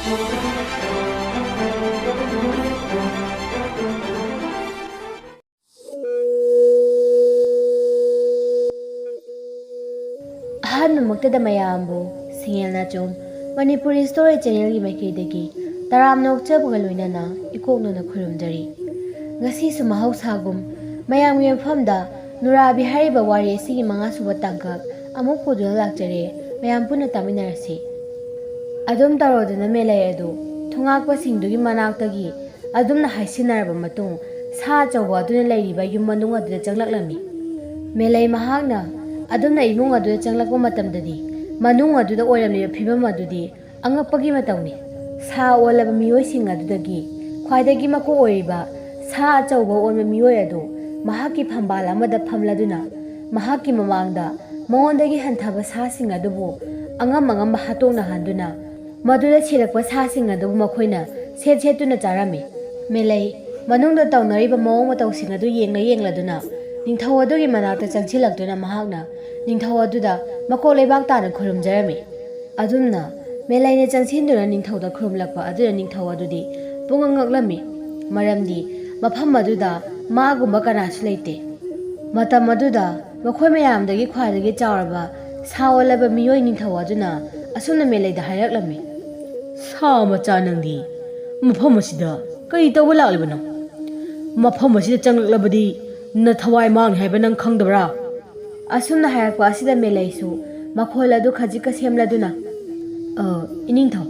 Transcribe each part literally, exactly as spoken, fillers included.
ꯑꯍꯥꯟꯕꯃꯛꯇꯗ ꯃꯌꯥꯝꯕꯨ ꯁꯤꯡꯉꯦꯜ ꯅꯥꯆꯣꯝ ꯃꯅꯤꯄꯨꯔꯤ ꯁ꯭ꯇꯣꯔꯤ ꯆꯦꯅꯦꯜꯒꯤ ꯃꯥꯏꯀꯩꯗꯒꯤ ꯇꯔꯥꯝꯅ ꯑꯣꯛꯆꯕꯒ ꯂꯣꯏꯅꯅ ꯏꯀꯣꯛꯅꯅ ꯈꯨꯔꯨꯝꯖꯔꯤ꯫ ꯉꯁꯤꯁꯨ ꯃꯍꯧꯁꯥꯒꯨꯝ ꯃꯌꯥꯝꯒꯤ ꯃꯐꯝꯗ ꯅꯨꯔꯥꯕꯤ ꯍꯥꯏꯔꯤꯕ ꯋꯥꯔꯤ ꯑꯁꯤꯒꯤ ꯃꯉꯥꯁꯨꯕ ꯇꯥꯡꯀꯛ ꯑꯃꯨꯛ ꯄꯨꯗꯨꯅ ꯂꯥꯛꯆꯔꯦ꯫ ꯃꯌꯥꯝ ꯄꯨꯟꯅ ꯇꯥꯃꯤꯟꯅꯔꯁꯤ꯫ ꯑꯗꯨꯝ ꯇꯧꯔꯗꯨꯅ ꯃꯦꯂꯩ ꯑꯗꯨ ꯊꯣꯉꯥꯛꯄꯁꯤꯡꯗꯨꯒꯤ ꯃꯅꯥꯛꯇꯒꯤ ꯑꯗꯨꯝꯅ ꯍꯥꯏꯁꯤꯟꯅꯔꯕ ꯃꯇꯨꯡ, ꯁꯥ ꯑꯆꯧꯕ ꯑꯗꯨꯅ ꯂꯩꯔꯤꯕ ꯌꯨꯝ ꯃꯅꯨꯡ ꯑꯗꯨꯗ ꯆꯪꯂꯛꯂꯝꯃꯤ꯫ ꯃꯦꯂꯩ ꯃꯍꯥꯛꯅ ꯑꯗꯨꯝꯅ ꯏꯃꯨꯡ ꯑꯗꯨꯗ ꯆꯪꯂꯛꯄ ꯃꯇꯝꯗꯗꯤ, ꯃꯅꯨꯡ ꯑꯗꯨꯗ ꯑꯣꯏꯔꯝꯂꯤꯕ ꯐꯤꯕꯝ ꯑꯗꯨꯗꯤ ꯑꯉꯛꯄꯒꯤ ꯃꯇꯧꯅꯤ꯫ ꯁꯥ ꯑꯣꯜꯂꯕ ꯃꯤꯑꯣꯏꯁꯤꯡ ꯑꯗꯨꯗꯒꯤ ꯈ꯭ꯋꯥꯏꯗꯒꯤ ꯃꯀꯣꯛ ꯑꯣꯏꯔꯤꯕ ꯁꯥ ꯑꯆꯧꯕ ꯑꯣꯟꯕ ꯃꯤꯑꯣꯏ ꯑꯗꯨ ꯃꯍꯥꯛꯀꯤ ꯐꯝꯕꯥꯜ ꯑꯃꯗ ꯐꯝꯂꯗꯨꯅ, ꯃꯍꯥꯛꯀꯤ ꯃꯃꯥꯡꯗ ꯃꯉꯣꯟꯗꯒꯤ ꯍꯟꯊꯕ ꯁꯥꯁꯤꯡ ꯑꯗꯨꯕꯨ ꯑꯉꯝ ꯑꯉꯝꯕ ꯍꯥꯠꯇꯣꯛꯅꯍꯟꯗꯨꯅ, ꯃꯗꯨꯗ ꯁꯤꯔꯛꯄ ꯁꯥꯁꯤꯡ ꯑꯗꯨꯕꯨ ꯃꯈꯣꯏꯅ ꯁꯦꯠ ꯁꯦꯠꯇꯨꯅ ꯆꯥꯔꯝꯃꯤ꯫ ꯃꯦꯂꯩ ꯃꯅꯨꯡꯗ ꯇꯧꯅꯔꯤꯕ ꯃꯑꯣꯡ ꯃꯇꯧꯁꯤꯡ ꯑꯗꯨ ꯌꯦꯡꯂ ꯌꯦꯡꯂꯗꯨꯅ ꯅꯤꯡꯊꯧ ꯑꯗꯨꯒꯤ ꯃꯅꯥꯛꯇ ꯆꯪꯁꯤꯜꯂꯛꯇꯨꯅ ꯃꯍꯥꯛꯅ ꯅꯤꯡꯊꯧ ꯑꯗꯨꯗ ꯃꯀꯣꯛ ꯂꯩꯕꯥꯛ ꯇꯥꯅ ꯈꯨꯔꯨꯝꯖꯔꯝꯃꯤ꯫ ꯑꯗꯨꯝꯅ ꯃꯦꯂꯩꯅ ꯆꯪꯁꯤꯟꯗꯨꯅ ꯅꯤꯡꯊꯧꯗ ꯈꯨꯔꯨꯝꯂꯛꯄ ꯑꯗꯨꯗ ꯅꯤꯡꯊꯧ ꯑꯗꯨꯗꯤ ꯄꯨꯡꯉꯛ ꯉꯛꯂꯝꯃꯤ꯫ ꯃꯔꯝꯗꯤ ꯃꯐꯝ ꯑꯗꯨꯗ ꯃꯥꯒꯨꯝꯕ ꯀꯅꯥꯁꯨ ꯂꯩꯇꯦ꯫ ꯃꯇꯝ ꯑꯗꯨꯗ ꯃꯈꯣꯏ ꯃꯌꯥꯝꯗꯒꯤ ꯈ꯭ꯋꯥꯏꯗꯒꯤ ꯆꯥꯎꯔꯕ ꯁꯥ ꯑꯣꯜꯂꯕ ꯃꯤꯑꯣꯏ ꯅꯤꯡꯊꯧ ꯑꯗꯨꯅ ꯑꯁꯨꯝꯅ ꯃꯦꯂꯩꯗ ꯍꯥꯏꯔꯛꯂꯝꯃꯤ, "ꯁꯥ ꯃꯆꯥ ꯅꯪꯗꯤ ꯃꯐꯝ ꯑꯁꯤꯗ ꯀꯔꯤ ꯇꯧꯕ ꯂꯥꯛꯂꯤꯕꯅꯣ? ꯃꯐꯝ ꯑꯁꯤꯗ ꯆꯪꯂꯛꯂꯕꯗꯤ ꯅꯊꯋꯥꯏ ꯃꯥꯡꯅꯤ ꯍꯥꯏꯕ ꯅꯪ ꯈꯪꯗꯕ꯭ꯔꯥ?" ꯑꯁꯨꯝꯅ ꯍꯥꯏꯔꯛꯄ ꯑꯁꯤꯗ ꯃꯦꯂꯩꯁꯨ ꯃꯈꯣꯜ ꯑꯗꯨ ꯈꯖꯤꯛꯀ ꯁꯦꯝꯂꯗꯨꯅ, "ꯑ, ꯏꯅꯤꯡꯊꯧ,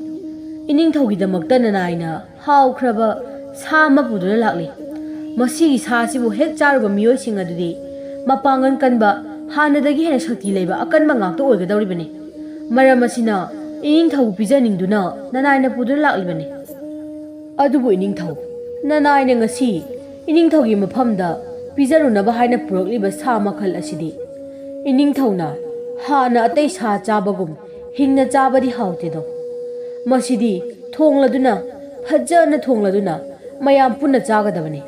ꯏꯅꯤꯡꯊꯧꯒꯤꯗꯃꯛꯇ ꯅꯅꯥꯏꯅ ꯍꯥꯎꯈ꯭ꯔꯕ ꯁꯥ ꯑꯃ ꯄꯨꯗꯨꯅ ꯂꯥꯛꯂꯤ꯫ ꯃꯁꯤꯒꯤ ꯁꯥ ꯑꯁꯤꯕꯨ ꯍꯦꯛ ꯆꯥꯔꯨꯕ ꯃꯤꯑꯣꯏꯁꯤꯡ ꯑꯗꯨꯗꯤ ꯃꯄꯥꯡꯒꯜ ꯀꯟꯕ, ꯍꯥꯟꯅꯗꯒꯤ ꯍꯦꯟꯅ ꯁꯛꯇꯤ ꯂꯩꯕ ꯑꯀꯟꯕ ꯉꯥꯛꯇ ꯑꯣꯏꯒꯗꯧꯔꯤꯕꯅꯤ꯫ ꯃꯔꯝ ꯑꯁꯤꯅ ꯏꯅꯤꯡꯊꯧꯕꯨ ꯄꯤꯖꯅꯤꯡꯗꯨꯅ ꯅꯅꯥꯏꯅ ꯄꯨꯗꯨꯅ ꯂꯥꯛꯂꯤꯕꯅꯤ꯫ ꯑꯗꯨꯕꯨ ꯏꯅꯤꯡꯊꯧ, ꯅꯅꯥꯏꯅ ꯉꯁꯤ ꯏꯅꯤꯡꯊꯧꯒꯤ ꯃꯐꯝꯗ ꯄꯤꯖꯔꯨꯅꯕ ꯍꯥꯏꯅ ꯄꯨꯔꯛꯂꯤꯕ ꯁꯥ ꯃꯈꯜ ꯑꯁꯤꯗꯤ ꯏꯅꯤꯡꯊꯧꯅ ꯍꯥꯟꯅ ꯑꯇꯩ ꯁꯥ ꯆꯥꯕꯒꯨꯝ ꯍꯤꯡꯅ ꯆꯥꯕꯗꯤ ꯍꯥꯎꯇꯦꯗꯣ꯫ ꯃꯁꯤꯗꯤ ꯊꯣꯡꯂꯗꯨꯅ, ꯐꯖꯅ ꯊꯣꯡꯂꯗꯨꯅ ꯃꯌꯥꯝ ꯄꯨꯟꯅ ꯆꯥꯒꯗꯕꯅꯤ꯫"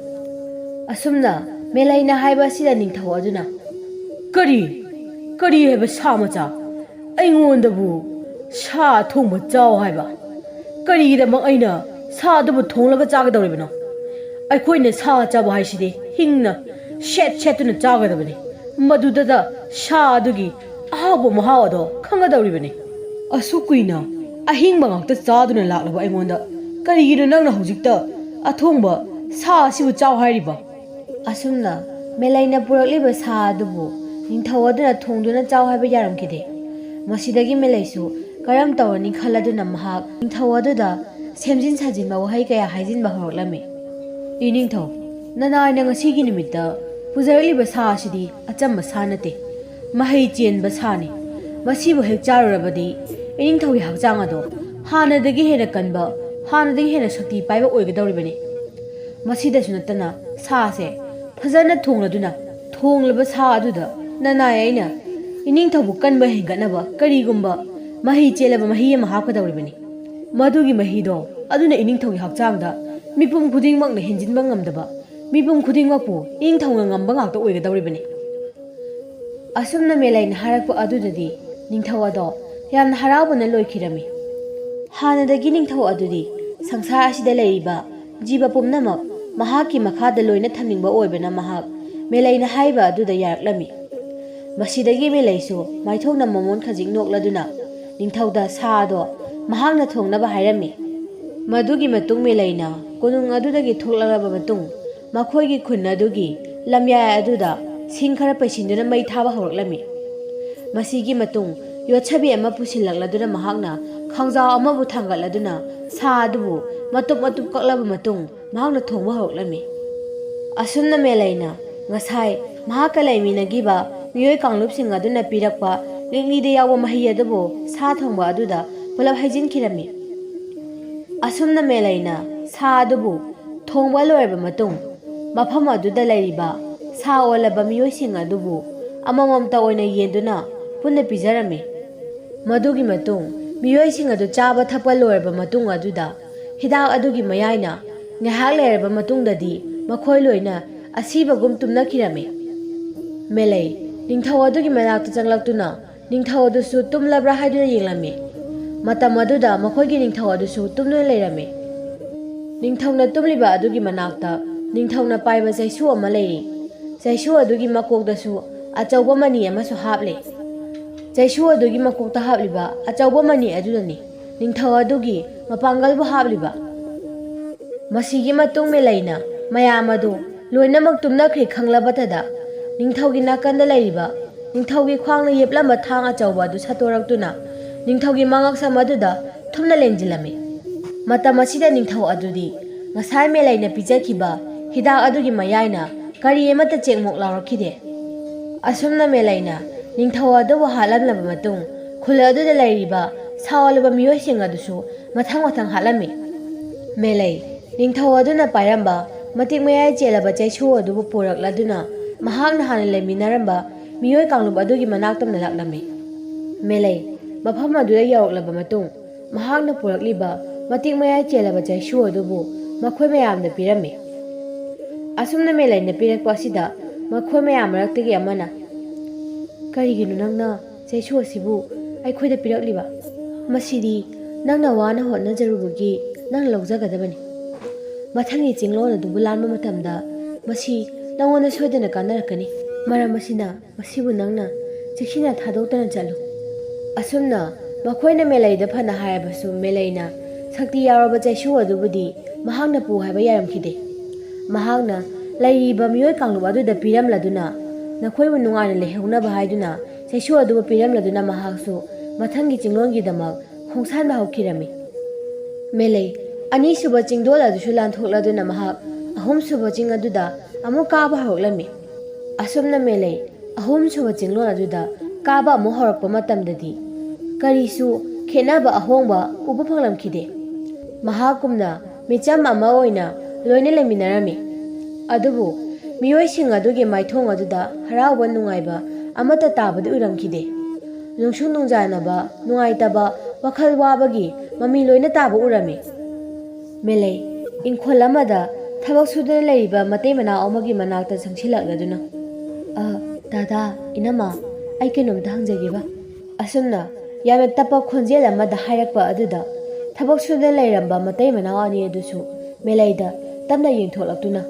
ꯑꯁꯨꯝꯅ ꯃꯦꯂꯩꯅ ꯍꯥꯏꯕ ꯑꯁꯤꯗ ꯅꯤꯡꯊꯧ ꯑꯗꯨꯅ, "ꯀꯔꯤ? ꯀꯔꯤ ꯍꯥꯏꯕ ꯁꯥ ꯃꯆꯥ? ꯑꯩꯉꯣꯟꯗꯕꯨ ꯁꯥ ꯑꯊꯣꯡꯕ ꯆꯥꯎ ꯍꯥꯏꯕ? ꯀꯔꯤꯒꯤꯗꯃꯛ ꯑꯩꯅ ꯁꯥ ꯑꯗꯨꯕꯨ ꯊꯣꯡꯂꯒ ꯆꯥꯒꯗꯧꯔꯤꯕꯅꯣ? ꯑꯩꯈꯣꯏꯅ ꯁꯥ ꯆꯥꯕ ꯍꯥꯏꯁꯤꯗꯤ ꯍꯤꯡꯅ ꯁꯦꯠ ꯁꯦꯠꯇꯨꯅ ꯆꯥꯒꯗꯕꯅꯤ꯫ ꯃꯗꯨꯗꯇ ꯁꯥ ꯑꯗꯨꯒꯤ ꯑꯍꯥꯎꯕ ꯃꯍꯥꯎ ꯑꯗꯣ ꯈꯪꯒꯗꯧꯔꯤꯕꯅꯤ꯫ ꯑꯁꯨꯛ ꯀꯨꯏꯅ ꯑꯍꯤꯡꯕ ꯉꯥꯛꯇ ꯆꯥꯗꯨꯅ ꯂꯥꯛꯂꯕ ꯑꯩꯉꯣꯟꯗ ꯀꯔꯤꯒꯤꯅꯣ ꯅꯪꯅ ꯍꯧꯖꯤꯛꯇ ꯑꯊꯣꯡꯕ ꯁꯥ ꯑꯁꯤꯕꯨ ꯆꯥꯎ ꯍꯥꯏꯔꯤꯕ? ꯑꯁꯨꯝꯅ ꯃꯦꯂꯩꯅ ꯄꯨꯔꯛꯂꯤꯕ ꯁꯥ ꯑꯗꯨꯕꯨ ꯅꯤꯡꯊꯧ ꯑꯗꯨꯅ ꯊꯣꯡꯗꯨꯅ ꯆꯥꯎ ꯍꯥꯏꯕ ꯌꯥꯔꯝꯈꯤꯗꯦ꯫ ꯃꯁꯤꯗꯒꯤ ꯃꯦꯂꯩꯁꯨ ꯀꯔꯝ ꯇꯧꯔꯅꯤ ꯈꯜꯂꯗꯨꯅ ꯃꯍꯥꯛ ꯅꯤꯡꯊꯧ ꯑꯗꯨꯗ ꯁꯦꯝꯖꯤꯟ ꯁꯥꯖꯤꯟꯕ ꯋꯥꯍꯩ ꯀꯌꯥ ꯍꯥꯏꯖꯤꯟꯕ ꯍꯧꯔꯛꯂꯝꯃꯤ꯫ "ꯏꯅꯤꯡꯊꯧ, ꯅꯅꯥꯏꯅ ꯉꯁꯤꯒꯤ ꯅꯨꯃꯤꯠꯇ ꯄꯨꯖꯔꯛꯂꯤꯕ ꯁꯥ ꯑꯁꯤꯗꯤ ꯑꯆꯝꯕ ꯁꯥ ꯅꯠꯇꯦ, ꯃꯍꯩ ꯆꯦꯟꯕ ꯁꯥꯅꯤ꯫ ꯃꯁꯤꯕꯨ ꯍꯦꯛ ꯆꯥꯔꯨꯔꯕꯗꯤ ꯏꯅꯤꯡꯊꯧꯒꯤ ꯍꯛꯆꯥꯡ ꯑꯗꯣ ꯍꯥꯟꯅꯗꯒꯤ ꯍꯦꯟꯅ ꯀꯟꯕ, ꯍꯥꯟꯅꯗꯒꯤ ꯍꯦꯟꯅ ꯁꯛꯇꯤ ꯄꯥꯏꯕ ꯑꯣꯏꯒꯗꯧꯔꯤꯕꯅꯤ꯫ ꯃꯁꯤꯗꯁꯨ ꯅꯠꯇꯅ ꯁꯥꯁꯦ ꯐꯖꯅ ꯊꯣꯡꯂꯗꯨꯅ ꯊꯣꯡꯂꯕ ꯁꯥ ꯑꯗꯨꯗ ꯅꯅꯥꯏ ꯑꯩꯅ ꯏꯅꯤꯡꯊꯧꯕꯨ ꯀꯟꯕ ꯍꯦꯟꯒꯠꯅꯕ ꯀꯔꯤꯒꯨꯝꯕ ꯃꯍꯩ ꯆꯦꯜꯂꯕ ꯃꯍꯤ ꯑꯃ ꯍꯥꯞꯀꯗꯧꯔꯤꯕꯅꯤ꯫ ꯃꯗꯨꯒꯤ ꯃꯍꯤꯗꯣ ꯑꯗꯨꯅ ꯏꯅꯤꯡꯊꯧꯒꯤ ꯍꯛꯆꯥꯡꯗ ꯃꯤꯄꯨꯝ ꯈꯨꯗꯤꯡꯃꯛꯅ ꯍꯦꯟꯖꯤꯟꯕ ꯉꯝꯗꯕ, ꯃꯤꯄꯨꯝ ꯈꯨꯗꯤꯡꯃꯛꯄꯨ ꯏꯅꯤꯡꯊꯧꯅ ꯉꯝꯕ ꯉꯥꯛꯇ ꯑꯣꯏꯒꯗꯧꯔꯤꯕꯅꯤ"꯫ ꯑꯁꯨꯝꯅ ꯃꯦꯂꯩꯅ ꯍꯥꯏꯔꯛꯄ ꯑꯗꯨꯗꯗꯤ ꯅꯤꯡꯊꯧ ꯑꯗꯣ ꯌꯥꯝꯅ ꯍꯔꯥꯎꯕꯅ ꯂꯣꯏꯈꯤꯔꯝꯃꯤ꯫ ꯍꯥꯟꯅꯗꯒꯤ ꯅꯤꯡꯊꯧ ꯑꯗꯨꯗꯤ ꯁꯪꯁꯥꯔ ꯑꯁꯤꯗ ꯂꯩꯔꯤꯕ ꯖꯤꯕ ꯄꯨꯝꯅꯃꯛ ꯃꯍꯥꯛꯀꯤ ꯃꯈꯥꯗ ꯂꯣꯏꯅ ꯊꯝꯅꯤꯡꯕ ꯑꯣꯏꯕꯅ ꯃꯍꯥꯛ ꯃꯦꯂꯩꯅ ꯍꯥꯏꯕ ꯑꯗꯨꯗ ꯌꯥꯔꯛꯂꯝꯃꯤ꯫ ꯃꯁꯤꯗꯒꯤ ꯃꯦꯂꯩꯁꯨ ꯃꯥꯏꯊꯣꯡꯅ ꯃꯃꯣꯟ ꯈꯖꯤꯛ ꯅꯣꯛꯂꯗꯨꯅ ꯅꯤꯡꯊꯧꯗ ꯁꯥ ꯑꯗꯣ ꯃꯍꯥꯛꯅ ꯊꯣꯡꯅꯕ ꯍꯥꯏꯔꯝꯃꯤ꯫ ꯃꯗꯨꯒꯤ ꯃꯇꯨꯡ ꯃꯦꯂꯩꯅ ꯀꯣꯅꯨꯡ ꯑꯗꯨꯗꯒꯤ ꯊꯣꯛꯂꯛꯂꯕ ꯃꯇꯨꯡ ꯃꯈꯣꯏꯒꯤ ꯈꯨꯟ ꯑꯗꯨꯒꯤ ꯂꯝꯌꯥꯏ ꯑꯗꯨꯗ ꯁꯤꯡ ꯈꯔ ꯄꯩꯁꯤꯟꯗꯨꯅ ꯃꯩ ꯊꯥꯕ ꯍꯧꯔꯛꯂꯝꯃꯤ꯫ ꯃꯁꯤꯒꯤ ꯃꯇꯨꯡ ꯌꯣꯠꯁꯕꯤ ꯑꯃ ꯄꯨꯁꯤꯜꯂꯛꯂꯗꯨꯅ ꯃꯍꯥꯛꯅ ꯈꯥꯡꯖꯥꯎ ꯑꯃꯕꯨ ꯊꯥꯡꯒꯠꯂꯗꯨꯅ ꯁꯥ ꯑꯗꯨꯕꯨ ꯃꯇꯨꯞ ꯃꯇꯨꯞ ꯀꯛꯂꯕ ꯃꯇꯨꯡ ꯃꯍꯥꯛꯅ ꯊꯣꯡꯕ ꯍꯧꯔꯛꯂꯝꯃꯤ꯫ ꯑꯁꯨꯝꯅ ꯃꯦꯂꯩꯅ ꯉꯁꯥꯏ ꯃꯍꯥꯛꯀ ꯂꯩꯃꯤꯟꯅꯈꯤꯕ ꯃꯤꯑꯣꯏ ꯀꯥꯡꯂꯨꯞꯁꯤꯡ ꯑꯗꯨꯅ ꯄꯤꯔꯛꯄ ꯂꯤꯛꯂꯤꯗ ꯌꯥꯎꯕ ꯃꯍꯤ ꯑꯗꯨꯕꯨ ꯁꯥ ꯊꯣꯡꯕ ꯑꯗꯨꯗ ꯄꯨꯂꯞ ꯍꯩꯖꯤꯟꯈꯤꯔꯝꯃꯤ꯫ ꯑꯁꯨꯝꯅ ꯃꯦꯂꯩꯅ ꯁꯥ ꯑꯗꯨꯕꯨ ꯊꯣꯡꯕ ꯂꯣꯏꯔꯕ ꯃꯇꯨꯡ ꯃꯐꯝ ꯑꯗꯨꯗ ꯂꯩꯔꯤꯕ ꯁꯥ ꯑꯣꯜꯂꯕ ꯃꯤꯑꯣꯏꯁꯤꯡ ꯑꯗꯨꯕꯨ ꯑꯃꯃꯝꯇ ꯑꯣꯏꯅ ꯌꯦꯟꯗꯨꯅ ꯄꯨꯟꯅ ꯄꯤꯖꯔꯝꯃꯤ꯫ ꯃꯗꯨꯒꯤ ꯃꯇꯨꯡ ꯃꯤꯑꯣꯏꯁꯤꯡ ꯑꯗꯨ ꯆꯥꯕ ꯊꯛꯄ ꯂꯣꯏꯔꯕ ꯃꯇꯨꯡ ꯑꯗꯨꯗ ꯍꯤꯗꯥꯛ ꯑꯗꯨꯒꯤ ꯃꯌꯥꯏꯅ ꯉꯥꯏꯍꯥꯛ ꯂꯩꯔꯕ ꯃꯇꯨꯡꯗꯗꯤ ꯃꯈꯣꯏ ꯂꯣꯏꯅ ꯑꯁꯤꯕꯒꯨꯝ ꯇꯨꯝꯅꯈꯤꯔꯝꯃꯤ꯫ ꯃꯦꯂꯩ ꯅꯤꯡꯊꯧ ꯑꯗꯨꯒꯤ ꯃꯅꯥꯛꯇ ꯆꯪꯂꯛꯇꯨꯅ ꯅꯤꯡꯊꯧ ꯑꯗꯨꯁꯨ ꯇꯨꯝꯂꯕ꯭ꯔꯥ ꯍꯥꯏꯗꯨꯅ ꯌꯦꯡꯂꯝꯃꯤ꯫ ꯃꯇꯝ ꯑꯗꯨꯗ ꯃꯈꯣꯏꯒꯤ ꯅꯤꯡꯊꯧ ꯑꯗꯨꯁꯨ ꯇꯨꯝꯗꯨꯅ ꯂꯩꯔꯝꯃꯤ꯫ ꯅꯤꯡꯊꯧꯅ ꯇꯨꯝꯂꯤꯕ ꯑꯗꯨꯒꯤ ꯃꯅꯥꯛꯇ ꯅꯤꯡꯊꯧꯅ ꯄꯥꯏꯕ ꯆꯩꯁꯨ ꯑꯃ ꯂꯩꯔꯤ꯫ ꯆꯩꯁꯨ ꯑꯗꯨꯒꯤ ꯃꯀꯣꯛꯇꯁꯨ ꯑꯆꯧꯕ ꯃꯅꯤ ꯑꯃꯁꯨ ꯍꯥꯞꯂꯤ꯫ ꯆꯩꯁꯨ ꯑꯗꯨꯒꯤ ꯃꯀꯣꯛꯇ ꯍꯥꯞꯂꯤꯕ ꯑꯆꯧꯕ ꯃꯅꯤ ꯑꯗꯨꯅꯅꯤ ꯅꯤꯡꯊꯧ ꯑꯗꯨꯒꯤ ꯃꯄꯥꯡꯒꯜꯕꯨ ꯍꯥꯞꯂꯤꯕ꯫ ꯃꯁꯤꯒꯤ ꯃꯇꯨꯡ ꯃꯦꯂꯩꯅ ꯃꯌꯥꯝ ꯑꯗꯨ ꯂꯣꯏꯅꯃꯛ ꯇꯨꯝꯅꯈ꯭ꯔꯦ ꯈꯪꯂꯕꯇꯗ, ꯅꯤꯡꯊꯧꯒꯤ ꯅꯥꯀꯟꯗ ꯂꯩꯔꯤꯕ ꯅꯤꯡꯊꯧꯒꯤ ꯈ꯭ꯋꯥꯡꯅ ꯌꯦꯞꯂꯝꯕ ꯊꯥꯡ ꯑꯆꯧꯕ ꯑꯗꯨ ꯁꯠꯇꯣꯔꯛꯇꯨꯅ ꯅꯤꯡꯊꯧꯒꯤ ꯃꯉꯛꯁꯝ ꯑꯗꯨꯗ ꯊꯨꯝꯅ ꯂꯦꯡꯁꯤꯜꯂꯝꯃꯤ꯫ ꯃꯇꯝ ꯑꯁꯤꯗ ꯅꯤꯡꯊꯧ ꯑꯗꯨꯗꯤ ꯉꯁꯥꯏ ꯃꯦꯂꯩꯅ ꯄꯤꯖꯈꯤꯕ ꯍꯤꯗꯥꯛ ꯑꯗꯨꯒꯤ ꯃꯌꯥꯏꯅ ꯀꯔꯤ ꯑꯃꯠꯇ ꯆꯦꯛꯃꯨꯛ ꯂꯥꯎꯔꯛꯈꯤꯗꯦ꯫ ꯑꯁꯨꯝꯅ ꯃꯦꯂꯩꯅ ꯅꯤꯡꯊꯧ ꯑꯗꯨꯕꯨ ꯍꯥꯠꯂꯝꯂꯕ ꯃꯇꯨꯡ, ꯈꯨꯜ ꯑꯗꯨꯗ ꯂꯩꯔꯤꯕ ꯁꯥꯎꯂꯕ ꯃꯤꯑꯣꯏꯁꯤꯡ ꯑꯗꯨꯁꯨ ꯃꯊꯪ ꯃꯊꯪ ꯍꯥꯠꯂꯝꯃꯤ꯫ ꯃꯦꯂꯩ, ꯅꯤꯡꯊꯧ ꯑꯗꯨꯅ ꯄꯥꯏꯔꯝꯕ ꯃꯇꯤꯛ ꯃꯌꯥꯏ ꯆꯦꯜꯂꯕ ꯆꯩꯁꯨ ꯑꯗꯨꯕꯨ ꯄꯨꯔꯛꯂꯗꯨꯅ ꯃꯍꯥꯛꯅ ꯍꯥꯟꯅ ꯂꯩꯃꯤꯟꯅꯔꯝꯕ ꯃꯤꯑꯣꯏ ꯀꯥꯡꯂꯨꯞ ꯑꯗꯨꯒꯤ ꯃꯅꯥꯛ ꯇꯝꯅ ꯂꯥꯛꯂꯝꯃꯤ꯫ ꯃꯦꯂꯩ, ꯃꯐꯝ ꯑꯗꯨꯗ ꯌꯧꯔꯛꯂꯕ ꯃꯇꯨꯡ, ꯃꯍꯥꯛꯅ ꯄꯨꯔꯛꯂꯤꯕ ꯃꯇꯤꯛ ꯃꯌꯥꯏ ꯆꯦꯜꯂꯕ ꯆꯩꯁꯨ ꯑꯗꯨꯕꯨ ꯃꯈꯣꯏ ꯃꯌꯥꯝꯗ ꯄꯤꯔꯝꯃꯤ꯫ ꯑꯁꯨꯝꯅ ꯃꯦꯂꯩꯅ ꯄꯤꯔꯛꯄ ꯑꯁꯤꯗ ꯃꯈꯣꯏ ꯃꯌꯥꯝ ꯃꯔꯛꯇꯒꯤ ꯑꯃꯅ, "ꯀꯔꯤꯒꯤꯅꯣ ꯅꯪꯅ ꯆꯩꯁꯨ ꯑꯁꯤꯕꯨ ꯑꯩꯈꯣꯏꯗ ꯄꯤꯔꯛꯂꯤꯕ? ꯃꯁꯤꯗꯤ ꯅꯪꯅ ꯋꯥꯅ ꯍꯣꯠꯅꯖꯔꯨꯕꯒꯤ ꯅꯪꯅ ꯂꯧꯖꯒꯗꯕꯅꯤ꯫ ꯃꯊꯪꯒꯤ ꯆꯤꯡꯂꯣꯟ ꯑꯗꯨꯕꯨ ꯂꯥꯟꯕ ꯃꯇꯝꯗ ꯃꯁꯤ ꯅꯪꯉꯣꯟꯗ ꯁꯣꯏꯗꯅ ꯀꯥꯟꯅꯔꯛꯀꯅꯤ꯫ ꯃꯔꯝ ꯑꯁꯤꯅ ꯃꯁꯤꯕꯨ ꯅꯪꯅ ꯆꯦꯛꯁꯤꯟꯅ ꯊꯥꯗꯣꯛꯇꯅ ꯆꯠꯂꯨ꯫" ꯑꯁꯨꯝꯅ ꯃꯈꯣꯏꯅ ꯃꯦꯂꯩꯗ ꯐꯅ ꯍꯥꯏꯔꯕꯁꯨ, ꯃꯦꯂꯩꯅ ꯁꯛꯇꯤ ꯌꯥꯎꯔꯕ ꯆꯩꯁꯨ ꯑꯗꯨꯕꯨꯗꯤ ꯃꯍꯥꯛꯅ ꯄꯨ ꯍꯥꯏꯕ ꯌꯥꯔꯝꯈꯤꯗꯦ꯫ ꯃꯍꯥꯛꯅ ꯂꯩꯔꯤꯕ ꯃꯤꯑꯣꯏ ꯀꯥꯡꯂꯨꯞ ꯑꯗꯨꯗ ꯄꯤꯔꯝꯂꯗꯨꯅ, ꯅꯈꯣꯏꯕꯨ ꯅꯨꯡꯉꯥꯏꯅ ꯂꯩꯍꯧꯅꯕ ꯍꯥꯏꯗꯨꯅ ꯆꯩꯁꯨ ꯑꯗꯨꯕꯨ ꯄꯤꯔꯝꯂꯗꯨꯅ, ꯃꯍꯥꯛꯁꯨ ꯃꯊꯪꯒꯤ ꯆꯤꯡꯂꯣꯟꯒꯤꯗꯃꯛ ꯈꯣꯡꯁꯥꯟꯕ ꯍꯧꯈꯤꯔꯝꯃꯤ꯫ ꯃꯦꯂꯩ, ꯑꯅꯤꯁꯨꯕ ꯆꯤꯡꯗꯣꯜ ꯑꯗꯨꯁꯨ ꯂꯥꯟꯊꯣꯛꯂꯗꯨꯅ ꯃꯍꯥꯛ ꯑꯍꯨꯝꯁꯨꯕ ꯆꯤꯡ ꯑꯗꯨꯗ ꯑꯃꯨꯛ ꯀꯥꯕ ꯍꯧꯔꯛꯂꯝꯃꯤ꯫ ꯑꯁꯨꯝꯅ ꯃꯦꯂꯩ ꯑꯍꯨꯝꯁꯨꯕ ꯆꯤꯡꯂꯣꯟ ꯑꯗꯨꯗ ꯀꯥꯕ ꯑꯃꯨꯛ ꯍꯧꯔꯛꯄ ꯃꯇꯝꯗꯗꯤ ꯀꯔꯤꯁꯨ ꯈꯦꯠꯅꯕ ꯑꯍꯣꯡꯕ ꯎꯕ ꯐꯪꯂꯝꯈꯤꯗꯦ꯫ ꯃꯍꯥꯛꯀꯨꯝꯅ ꯃꯤꯆꯝ ꯑꯃ ꯑꯣꯏꯅ ꯂꯣꯏꯅ ꯂꯩꯃꯤꯟꯅꯔꯝꯃꯤ꯫ ꯑꯗꯨꯕꯨ ꯃꯤꯑꯣꯏꯁꯤꯡ ꯑꯗꯨꯒꯤ ꯃꯥꯏꯊꯣꯡ ꯑꯗꯨꯗ ꯍꯔꯥꯎꯕ ꯅꯨꯡꯉꯥꯏꯕ ꯑꯃꯠꯇ ꯇꯥꯕꯗꯤ ꯎꯔꯝꯈꯤꯗꯦ꯫ ꯅꯨꯡꯁꯨ ꯅꯨꯡꯖꯥꯅꯕ, ꯅꯨꯡꯉꯥꯏꯇꯕ, ꯋꯥꯈꯜ ꯋꯥꯕꯒꯤ ꯃꯃꯤ ꯂꯣꯏꯅ ꯇꯥꯕ ꯎꯔꯝꯃꯤ꯫ ꯃꯦꯂꯩ, ꯏꯪꯈꯣꯜ ꯑꯃꯗ ꯊꯕꯛ ꯁꯨꯗꯨꯅ ꯂꯩꯔꯤꯕ ꯃꯇꯩ ꯃꯅꯥꯎ ꯑꯃꯒꯤ ꯃꯅꯥꯛꯇ ꯆꯪꯁꯤꯜꯂꯛꯂꯗꯨꯅ, "ꯑ, ꯗꯥꯗꯥ, ꯏꯅꯝꯃ, ꯑꯩ ꯀꯩꯅꯣꯝꯇ ꯍꯪꯖꯒꯦꯕ꯫" ꯑꯁꯨꯝꯅ ꯌꯥꯝꯅ ꯇꯞꯄ ꯈꯣꯟꯖꯦꯜ ꯑꯃꯗ ꯍꯥꯏꯔꯛꯄ ꯑꯗꯨꯗ ꯊꯕꯛ ꯁꯨꯗꯅ ꯂꯩꯔꯝꯕ ꯃꯇꯩ ꯃꯅꯥꯎ ꯑꯅꯤ ꯑꯗꯨꯁꯨ ꯃꯦꯂꯩꯗ ꯇꯞꯅ ꯌꯦꯡꯊꯣꯛꯂꯛꯇꯨꯅ,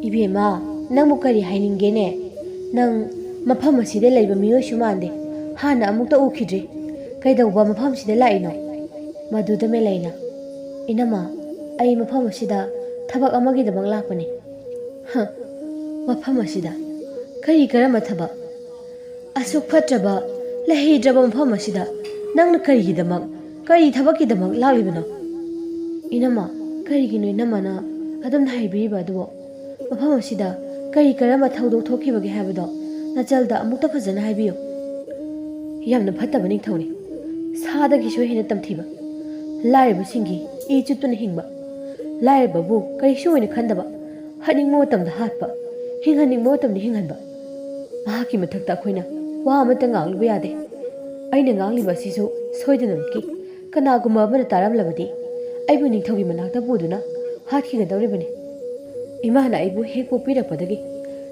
"ꯏꯕꯦꯝꯃ, ꯅꯪꯕꯨ ꯀꯔꯤ ꯍꯥꯏꯅꯤꯡꯒꯦꯅꯦ? ꯅꯪ ꯃꯐꯝ ꯑꯁꯤꯗ ꯂꯩꯕ ꯃꯤꯑꯣꯏꯁꯨ ꯃꯥꯟꯗꯦ꯫ ꯍꯥꯟꯅ ꯑꯃꯨꯛꯇ ꯎꯈꯤꯗ꯭ꯔꯤ꯫ ꯀꯩꯗꯧꯕ ꯃꯐꯝꯁꯤꯗ ꯂꯥꯛꯏꯅꯣ?" ꯃꯗꯨꯗ ꯃꯦꯂꯩꯅ, "ꯏꯅꯝꯃ, ꯑꯩ ꯃꯐꯝ ꯑꯁꯤꯗ ꯊꯕꯛ ꯑꯃꯒꯤꯗꯃꯛ ꯂꯥꯛꯄꯅꯤ꯫" "ꯍ, ꯃꯐꯝ ꯑꯁꯤꯗ? ꯀꯔꯤ ꯀꯔꯝꯕ ꯊꯕꯛ? ꯑꯁꯨꯛ ꯐꯠꯇ꯭ꯔꯕ, ꯂꯩꯍꯩꯗ꯭ꯔꯕ ꯃꯐꯝ ꯑꯁꯤꯗ ꯅꯪꯅ ꯀꯔꯤꯒꯤꯗꯃꯛ, ꯀꯔꯤ ꯊꯕꯛꯀꯤꯗꯃꯛ ꯂꯥꯛꯂꯤꯕꯅꯣ?" "ꯏꯅꯝꯃ, ꯀꯔꯤꯒꯤꯅꯣ ꯏꯅꯝꯃꯅ ꯑꯗꯨꯝꯅ ꯍꯥꯏꯕꯤꯔꯤꯕ ꯑꯗꯨꯕꯣ? ꯃꯐꯝ ꯑꯁꯤꯗ ꯀꯔꯤ ꯀꯔꯝꯕ ꯊꯧꯗꯣꯛ ꯊꯣꯛꯈꯤꯕꯒꯦ ꯍꯥꯏꯕꯗꯣ ꯅꯆꯜꯗ ꯑꯃꯨꯛꯇ ꯐꯖꯅ ꯍꯥꯏꯕꯤꯌꯨ꯫" "ꯌꯥꯝꯅ ꯐꯠꯇꯕ ꯅꯤꯡꯊꯧꯅꯤ꯫ ꯁꯥꯗꯒꯤꯁꯨ ꯍꯦꯟꯅ ꯇꯝꯊꯤꯕ꯫ ꯂꯥꯏꯔꯕꯁꯤꯡꯒꯤ ꯏ ꯆꯨꯞꯇꯨꯅ ꯍꯤꯡꯕ꯫ ꯂꯥꯏꯔꯕꯕꯨ ꯀꯔꯤꯁꯨ ꯑꯣꯏꯅ ꯈꯟꯗꯕ꯫ ꯍꯥꯠꯅꯤꯡꯕ ꯃꯇꯝꯗ ꯍꯥꯠꯄ, ꯍꯤꯡꯍꯟꯅꯤꯡꯕ ꯃꯇꯝꯗ ꯍꯤꯡꯍꯟꯕ꯫ ꯃꯍꯥꯛꯀꯤ ꯃꯊꯛꯇ ꯑꯩꯈꯣꯏꯅ ꯋꯥ ꯑꯃꯠꯇ ꯉꯥꯡꯂꯨꯕ ꯌꯥꯗꯦ꯫ ꯑꯩꯅ ꯉꯥꯡꯂꯤꯕ ꯑꯁꯤꯁꯨ ꯁꯣꯏꯗꯅꯃꯛꯀꯤ ꯀꯅꯥꯒꯨꯝꯕ ꯑꯃꯅ ꯇꯥꯔꯝꯂꯕꯗꯤ ꯑꯩꯕꯨ ꯅꯤꯡꯊꯧꯒꯤ ꯃꯅꯥꯛꯇ ꯄꯨꯗꯨꯅ ꯍꯥꯠꯈꯤꯒꯗꯧꯔꯤꯕꯅꯤ꯫ ꯏꯃꯥꯅ ꯑꯩꯕꯨ ꯍꯦꯛ ꯄꯣꯛꯄꯤꯔꯛꯄꯗꯒꯤ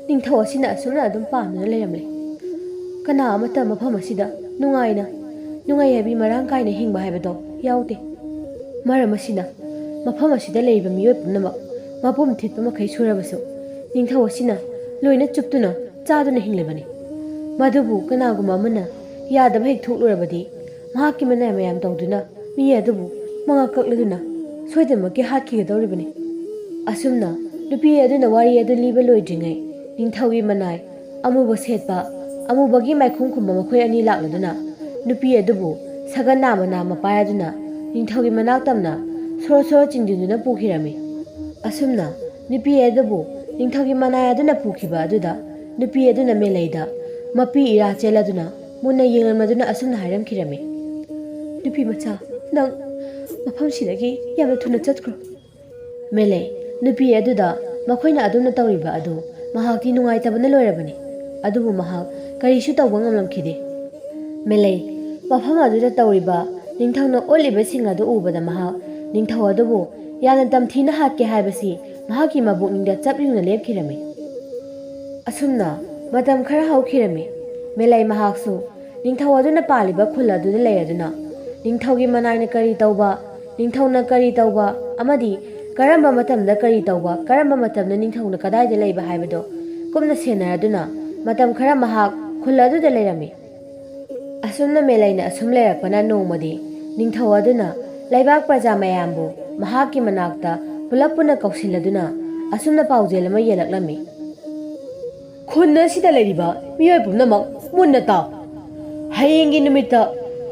ꯅꯤꯡꯊꯧ ꯑꯁꯤꯅ ꯑꯁꯨꯝꯅ ꯑꯗꯨꯝ ꯄꯥꯝꯗꯨꯅ ꯂꯩꯔꯝꯂꯦ꯫ ꯀꯅꯥ ꯑꯃꯠꯇ ꯃꯐꯝ ꯑꯁꯤꯗ ꯅꯨꯡꯉꯥꯏꯅ, ꯅꯨꯡꯉꯥꯏ ꯌꯥꯏꯕꯤ ꯃꯔꯥꯡ ꯀꯥꯏꯅ ꯍꯤꯡꯕ ꯍꯥꯏꯕꯗꯣ ꯌꯥꯎꯗꯦ꯫ ꯃꯔꯝ ꯑꯁꯤꯅ ꯃꯐꯝ ꯑꯁꯤꯗ ꯂꯩꯔꯤꯕ ꯃꯤꯑꯣꯏ ꯄꯨꯝꯅꯃꯛ ꯃꯄꯨꯝ ꯊꯤꯠꯄ ꯃꯈꯩ ꯁꯨꯔꯕꯁꯨ ꯅꯤꯡꯊꯧ ꯑꯁꯤꯅ ꯂꯣꯏꯅ ꯆꯨꯞꯇꯨꯅ ꯆꯥꯗꯨꯅ ꯍꯤꯡꯂꯤꯕꯅꯤ꯫ ꯃꯗꯨꯕꯨ ꯀꯅꯥꯒꯨꯝꯕ ꯑꯃꯅ ꯌꯥꯗꯕ ꯍꯦꯛ ꯊꯣꯛꯂꯨꯔꯕꯗꯤ ꯃꯍꯥꯛꯀꯤ ꯃꯅꯥꯏ ꯃꯌꯥꯝ ꯇꯧꯗꯨꯅ ꯃꯤ ꯑꯗꯨꯕꯨ ꯃꯉꯛ ꯀꯛꯂꯗꯨꯅ ꯁꯣꯏꯗꯅꯃꯛꯀꯤ ꯍꯥꯠꯈꯤꯒꯗꯧꯔꯤꯕꯅꯤ꯫" ꯑꯁꯨꯝꯅ ꯅꯨꯄꯤ ꯑꯗꯨꯅ ꯋꯥꯔꯤ ꯑꯗꯨ ꯂꯤꯕ ꯂꯣꯏꯗ꯭ꯔꯤꯉꯩ ꯅꯤꯡꯊꯧꯒꯤ ꯃꯅꯥꯏ ꯑꯃꯨꯕ ꯁꯦꯠꯄ, ꯑꯃꯨꯕꯒꯤ ꯃꯥꯏꯈꯨꯝ ꯈꯨꯝꯕ ꯃꯈꯣꯏ ꯑꯅꯤ ꯂꯥꯛꯂꯗꯨꯅ ꯅꯨꯄꯤ ꯑꯗꯨꯕꯨ ꯁꯒꯟ ꯅꯥꯝꯃ ꯅꯥꯝꯃ ꯄꯥꯏꯔꯗꯨꯅ ꯅꯤꯡꯊꯧꯒꯤ ꯃꯅꯥꯛ ꯇꯝꯅ ꯁꯣꯔꯣ ꯁꯣꯔꯣ ꯆꯤꯡꯗꯨꯗꯨꯅ ꯄꯨꯈꯤꯔꯝꯃꯤ꯫ ꯑꯁꯨꯝꯅ ꯅꯨꯄꯤ ꯑꯗꯨꯕꯨ ꯅꯤꯡꯊꯧꯒꯤ ꯃꯅꯥꯏ ꯑꯗꯨꯅ ꯄꯨꯈꯤꯕ ꯑꯗꯨꯗ ꯅꯨꯄꯤ ꯑꯗꯨꯅ ꯃꯦꯂꯩꯗ ꯃꯄꯤ ꯏꯔꯥ ꯆꯦꯜꯂꯗꯨꯅ ꯃꯨꯟꯅ ꯌꯦꯡꯂꯝꯂꯗꯨꯅ ꯑꯁꯨꯝꯅ ꯍꯥꯏꯔꯝꯈꯤꯔꯝꯃꯤ, "ꯅꯨꯄꯤ ꯃꯆꯥ, ꯅꯪ ꯃꯐꯝꯁꯤꯗꯒꯤ ꯌꯥꯝꯅ ꯊꯨꯅ ꯆꯠꯈ꯭ꯔꯣ꯫" ꯃꯦꯂꯩ, ꯅꯨꯄꯤ ꯑꯗꯨꯗ ꯃꯈꯣꯏꯅ ꯑꯗꯨꯝꯅ ꯇꯧꯔꯤꯕ ꯑꯗꯨ ꯃꯍꯥꯛꯇꯤ ꯅꯨꯡꯉꯥꯏꯇꯕꯅ ꯂꯣꯏꯔꯕꯅꯤ꯫ ꯑꯗꯨꯕꯨ ꯃꯍꯥꯛ ꯀꯔꯤꯁꯨ ꯇꯧꯕ ꯉꯝꯂꯝꯈꯤꯗꯦ꯫ ꯃꯦꯂꯩ, ꯃꯐꯝ ꯑꯗꯨꯗ ꯇꯧꯔꯤꯕ ꯅꯤꯡꯊꯧꯅ ꯑꯣꯠꯂꯤꯕꯁꯤꯡ ꯑꯗꯨ ꯎꯕꯗ ꯃꯍꯥꯛ ꯅꯤꯡꯊꯧ ꯑꯗꯨꯕꯨ ꯌꯥꯝꯅ ꯇꯝꯊꯤꯅ ꯍꯥꯠꯀꯦ ꯍꯥꯏꯕꯁꯤ ꯃꯍꯥꯛꯀꯤ ꯃꯕꯨꯛꯅꯤꯡꯗ ꯆꯞ ꯌꯨꯡꯅ ꯂꯦꯞꯈꯤꯔꯝꯃꯤ꯫ ꯑꯁꯨꯝꯅ ꯃꯇꯝ ꯈꯔ ꯍꯧꯈꯤꯔꯝꯃꯤ꯫ ꯃꯦꯂꯩ ꯃꯍꯥꯛꯁꯨ ꯅꯤꯡꯊꯧ ꯑꯗꯨꯅ ꯄꯥꯜꯂꯤꯕ ꯈꯨꯜ ꯑꯗꯨꯗ ꯂꯩꯔꯗꯨꯅ ꯅꯤꯡꯊꯧꯒꯤ ꯃꯅꯥꯏꯅ ꯀꯔꯤ ꯇꯧꯕ, ꯅꯤꯡꯊꯧꯅ ꯀꯔꯤ ꯇꯧꯕ ꯑꯃꯗꯤ ꯀꯔꯝꯕ ꯃꯇꯝꯗ ꯀꯔꯤ ꯇꯧꯕ, ꯀꯔꯝꯕ ꯃꯇꯝꯗ ꯅꯤꯡꯊꯧꯅ ꯀꯗꯥꯏꯗ ꯂꯩꯕ ꯍꯥꯏꯕꯗꯨ ꯀꯨꯞꯅ ꯁꯦꯟꯅꯔꯗꯨꯅ ꯃꯇꯝ ꯈꯔ ꯃꯍꯥꯛ ꯈꯨꯜ ꯑꯗꯨꯗ ꯂꯩꯔꯝꯃꯤ꯫ ꯑꯁꯨꯝꯅ ꯃꯦꯂꯩꯅ ꯑꯁꯨꯝ ꯂꯩꯔꯛꯄꯅ ꯅꯣꯡꯃꯗꯤ ꯅꯤꯡꯊꯧ ꯑꯗꯨꯅ ꯂꯩꯕꯥꯛ ꯄ꯭ꯔꯖꯥ ꯃꯌꯥꯝꯕꯨ ꯃꯍꯥꯛꯀꯤ ꯃꯅꯥꯛꯇ ꯄꯨꯂꯞ ꯄꯨꯟꯅ ꯀꯧꯁꯤꯜꯂꯗꯨꯅ ꯑꯁꯨꯝꯅ ꯄꯥꯎꯖꯦꯜ ꯑꯃ ꯌꯦꯜꯂꯛꯂꯝꯃꯤ꯫ ꯈꯨꯟ ꯑꯁꯤꯗ ꯂꯩꯔꯤꯕ ꯃꯤꯑꯣꯏ ꯄꯨꯝꯅꯃꯛ ꯃꯨꯟꯅ ꯇꯥꯎ꯫ ꯍꯌꯦꯡꯒꯤ ꯅꯨꯃꯤꯠꯇ